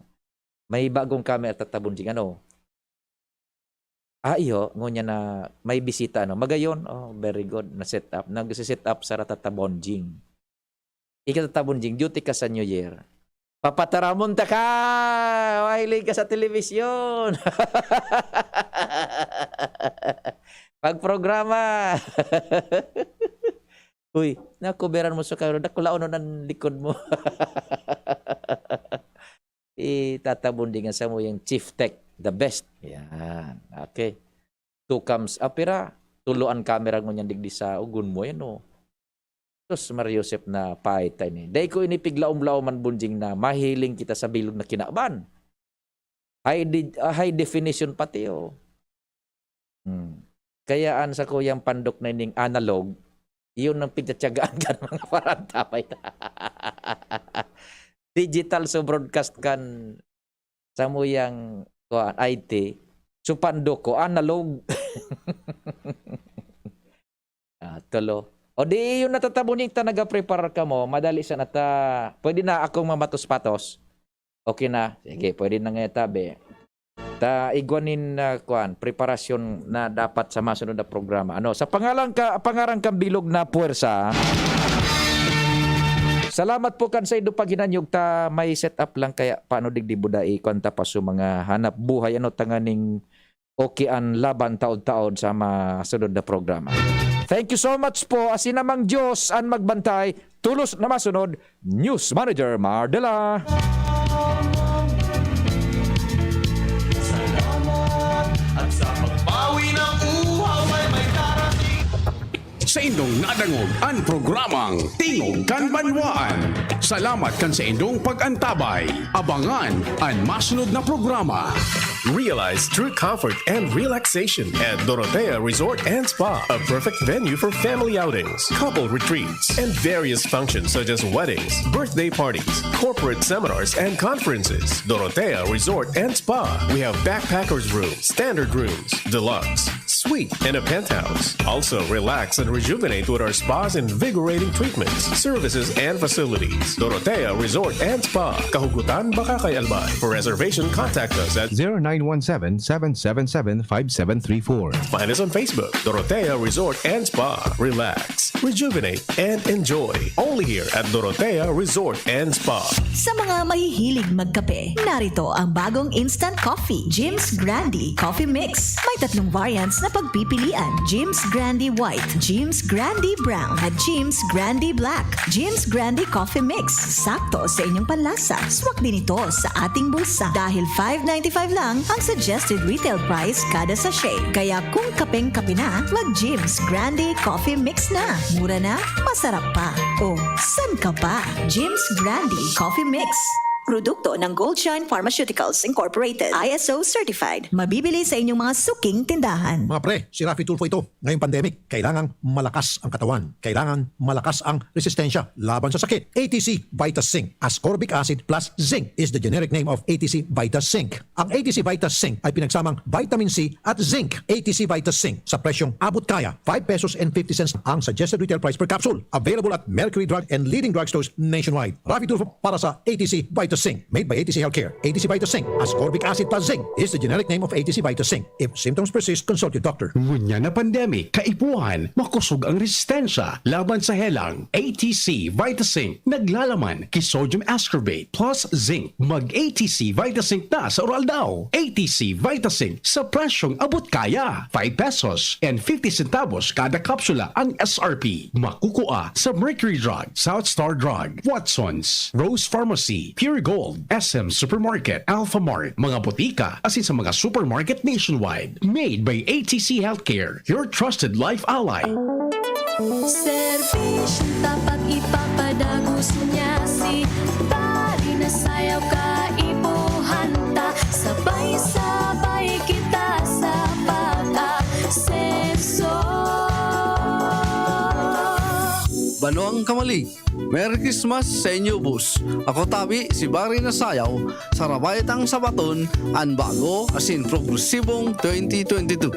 May bagong camera, Tata Bonjing, ano? Ah, iyo, ngunyan na may bisita, ano? Magayon? Oh, very good. Na-set up. Nagse-set up sara, Tata Bonjing. Ika, Tata Bonjing, duty ka sa New Year. Papataramon ta ka! Mahiling ka sa telebisyon! Pagprograma! Uy, nakuberan mo sa kayo, dakulaon ang likod mo. Itatabon din nga sa mo yung chief tech, the best. Yan. Okay. Two cams, ah, pira? Tulo an camera ngunyan digdi sa ugon mo, yan, oh. Sus, Mar Joseph, na pait tayo ni. Dai ko ini piglaom-laoman, Bonjing, na mahiling kita sa bilog na kinaban. High de-, ah, high definition pati, oh. Hmm. Kaya an sakuyang pandok na ining analog, iyon ang pigtatiyagaan kan mga parantabay. Digital so broadcast kan samuyang, kuwan, I T. So pandok ko, analog. Ah, tulo. O di, yun natatabo ning ta nagapreparar kamo, madali sana ta, pwede na akong mamatos-patos. Okay na. Sige, pwede na nga tabi. Ta igwa nin, ah, kuwan, preparasyon na dapat sa masunod na programa. Ano, sa pangalan ka, pangaran kang bilog na puwersa. Salamat po kan sa indo paghinanyog ta may set up lang kaya paano digdi buda ikwan ta pa so mga hanap buhay ano tanganing okay an laban taod-taod sa masunod na programa. Thank you so much po. Asin namang Diyos an magbantay. Tulos na masunod, News Manager Mardela. Salamat at sa pagbawi ng uhaw ay may darating. Sa indong nadangog an programang Tingog kan Banwaan. Salamat kan sa indong pag-antabay. Abangan an masunod na programa. Realize true comfort and relaxation at Dorotea Resort and Spa, a perfect venue for family outings, couple retreats, and various functions such as weddings, birthday parties, corporate seminars, and conferences. Dorotea Resort and Spa. We have backpackers room, standard rooms, deluxe, suite, and a penthouse. Also, relax and rejuvenate with our spa's invigorating treatments, services, and facilities. Dorotea Resort and Spa, Kahugutan, Bacacay, Albay. For reservation, contact us at zero nine one seven, seven seven seven, five seven three four. Find us on Facebook, Dorotea Resort and Spa. Relax, rejuvenate, and enjoy. Only here at Dorotea Resort and Spa. Sa mga mahihilig magkape, narito ang bagong instant coffee, Jim's Grande Coffee Mix. May tatlong variants na pagpipilian, Jim's Grande White, Jim's Grande Brown, at Jim's Grande Black. Jim's Grande Coffee Mix, sakto sa inyong panlasa. Swak din ito sa ating bulsa dahil five ninety-five lang ang suggested retail price kada sachet. Kaya kung kapeng-kape na, mag Jim's Grande Coffee Mix na. Mura na, masarap pa. O, san ka pa? Jim's Grande Coffee Mix. Produkto ng Goldshine Pharmaceuticals Incorporated, I S O certified. Mabibili sa inyong mga suking tindahan. Mga pre, si Raffy Tulfo ito. Ngayong pandemic, kailangang malakas ang katawan. Kailangan malakas ang resistensya laban sa sakit. A T C Vita Zinc Ascorbic Acid plus Zinc is the generic name of A T C Vita Zinc. Ang A T C Vita Zinc ay pinagsamang vitamin C at zinc. A T C Vita Zinc sa presyong abot kaya, five pesos and fifty cents ang suggested retail price per capsule. Available at Mercury Drug and leading drugstores nationwide. Raffy Tulfo para sa A T C Vita Zinc. Made by A T C Healthcare. A T C Vita Zinc Ascorbic Acid plus Zinc is the generic name of A T C Vita Zinc. If symptoms persist, consult your doctor. Ngunyan na pandemic, kaipuhan, makosog ang resistensya laban sa helang. A T C Vita Zinc naglalaman ki sodium ascorbate plus zinc. Mag A T C Vita Zinc na sa oral daw. A T C Vita Zinc sa presyong abot kaya. Five pesos and fifty centavos kada kapsula ang S R P. Makukua sa Mercury Drug, South Star Drug, Watson's, Rose Pharmacy, Pure Gold, S M Supermarket, Alpha Mart, mga botika, asin sa mga supermarket nationwide. Made by A T C Healthcare, your trusted life ally. Serbisyong tapat ipapadagos niya si Pari na sayaw kaipuhan ta. Sabay-sabay kita sa pag-asenso. Banwang Kamalig, Merry Christmas sa inyo, boss. Ako tabi, si Barry Nasayaw, sa Rabaytang Sabaton, an bago asin progresibong twenty twenty-two.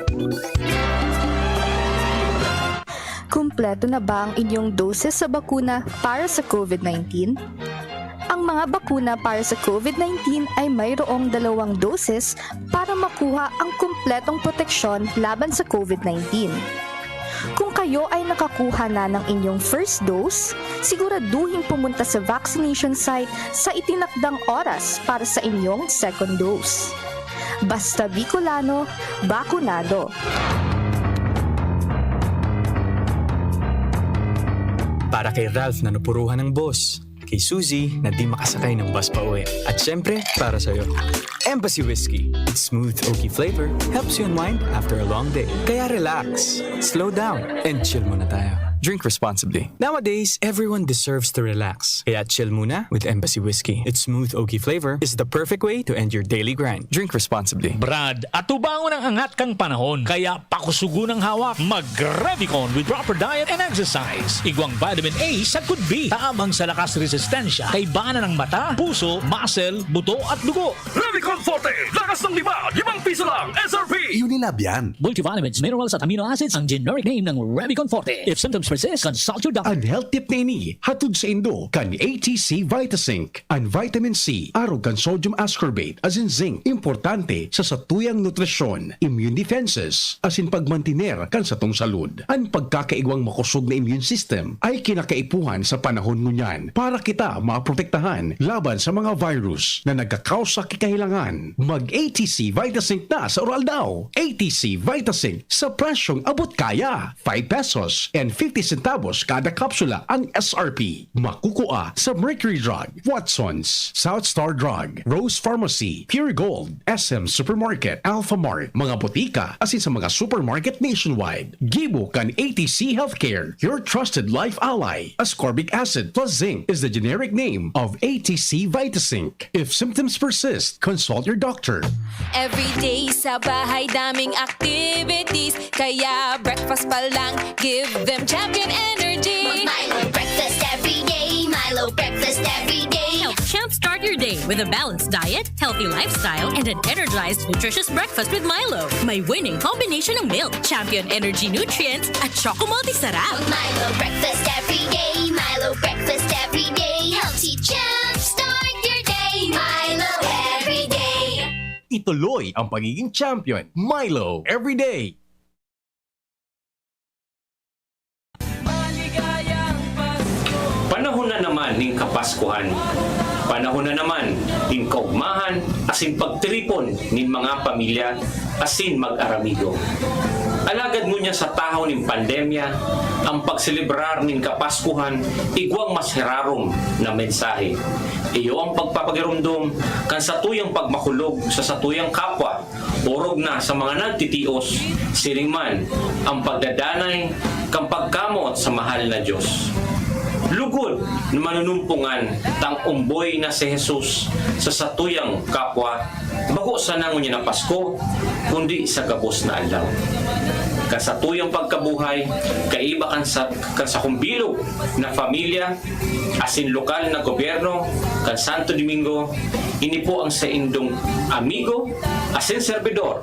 Kumpleto na ba ang inyong doses sa bakuna para sa COVID nineteen? Ang mga bakuna para sa COVID nineteen ay mayroong dalawang doses para makuha ang kumpletong proteksyon laban sa COVID nineteen. Kung kayo ay nakakuha na ng inyong first dose, siguraduhing pumunta sa vaccination site sa itinakdang oras para sa inyong second dose. Basta Bicolano, bakunado! Para kay Ralph na napuruhan ng boss, kay Suzy na di makasakay ng bus pa uwi, at syempre, para sa'yo. Embassy Whiskey. Its smooth oaky flavor helps you unwind after a long day. Kaya relax, slow down, and chill muna tayo. Drink responsibly. Nowadays, everyone deserves to relax. Kaya chill muna with Embassy Whiskey. Its smooth oaky flavor is the perfect way to end your daily grind. Drink responsibly. Brad, atubangon ang angat kan panahon, kaya pakusugon ang hawak. Mag-Revicon with proper diet and exercise. Igwang vitamin A sagkod B, tabang sa lakas resistensya, kaibanan ng mata, puso, muscle, buto at dugo. Revicon Forte, lakas ng lima, limang piso lang, S R P! Unilab yan. Multivitamins, minerals at amino acids ang generic name ng Revicon Forte. If symptoms persist, consult your doctor. An health tip na ini, hatod saindo kan A T C Vitasync. An vitamin C, arog kan sodium ascorbate, asin zinc, importante sa satuyang nutrisyon, immune defenses, asin pagmantiner kan satong salud. An pagkakaigwang makosog na immune system ay kinakaipuhan sa panahon ngunyan para kita maprotektahan laban sa mga virus na nagkakausa ki kahilangan. Mag A T C Vitasync na sa Uraldaw. A T C Vitasync sa presyong abot kaya. Five pesos and fifty centavos kada kapsula ang S R P. Makukua sa Mercury Drug, Watson's, South Star Drug, Rose Pharmacy, Pure Gold, S M Supermarket, Alphamart, mga botika, asin sa mga supermarket nationwide. Gibo kan A T C Healthcare, your trusted life ally. Ascorbic acid plus zinc is the generic name of A T C Vitasync. If symptoms persist, consult your doctor. Everyday sa bahay daming activities. Kaya breakfast pa lang, give them champion energy. Milo breakfast every day. Milo breakfast every day. Help jumpstart your day with a balanced diet, healthy lifestyle, and an energized, nutritious breakfast with Milo. May winning combination ng milk, champion energy nutrients, at choco multisarap. Milo breakfast every day. Milo breakfast every day. Healthy jumpstart your day. Milo every day. Ituloy ang pagiging champion. Milo every day. Panahon na naman nin Kapaskuhan. Panahon na naman nin kaugmahan asin pagtiripon nin mga pamilya asin mag-aramigo. Alagad ngunyan sa tahaw nin pandemya, ang pagselebrar nin Kapaskuhan igwang mas herarom na mensahe. Iyo ang pagpapagiromdom kan satuyang pagmakulog sa satuyang kapwa, orog na sa mga nagtitios, siring man ang pagdadanay kan pagkamoot sa mahal na Dios. Lugod na manunumpongan tang omboy na si Jesus sa satuyang kapwa, bako sana ngunyan na Pasko, kundi sa gabos na aldaw. Kan satuyang pagkabuhay, kaiba kan sa, kan sakong bilog na pamilya, asin lokal na gobyerno kan Santo Domingo, ini po ang saindong amigo asin serbidor,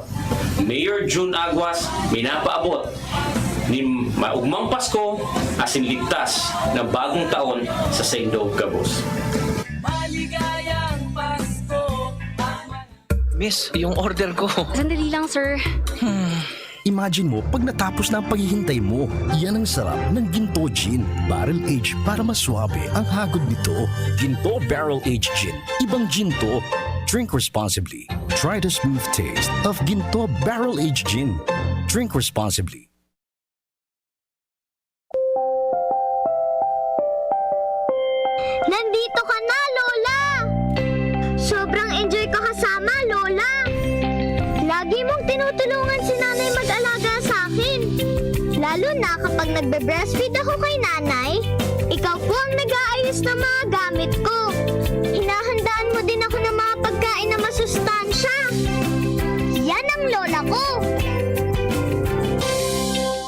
Mayor Jun Aguas, minapaabot nin maugmang Pasko asin ligtas na bagong taon sa saindo gabos. Miss, yung order ko. Sandali lang, sir. Imagine mo pag natapos na ang paghihintay mo. Yan ang sarap ng Ginto Gin. Barrel aged para mas suabe ang hagod nito. Ginto Barrel Aged Gin. Ibang Ginto. Drink responsibly. Try the smooth taste of Ginto Barrel Aged Gin. Drink responsibly. Nandito ka na, Lola! Sobrang enjoy ko kasama, Lola! Lagi mong tinutulungan si Nanay mag-alaga sa akin. Lalo na kapag nagbe-breastfeed ako kay Nanay, ikaw po ang nag-aayos ng mga gamit ko. Hinahandaan mo din ako ng mga pagkain na masustansya. Yan ang lola ko.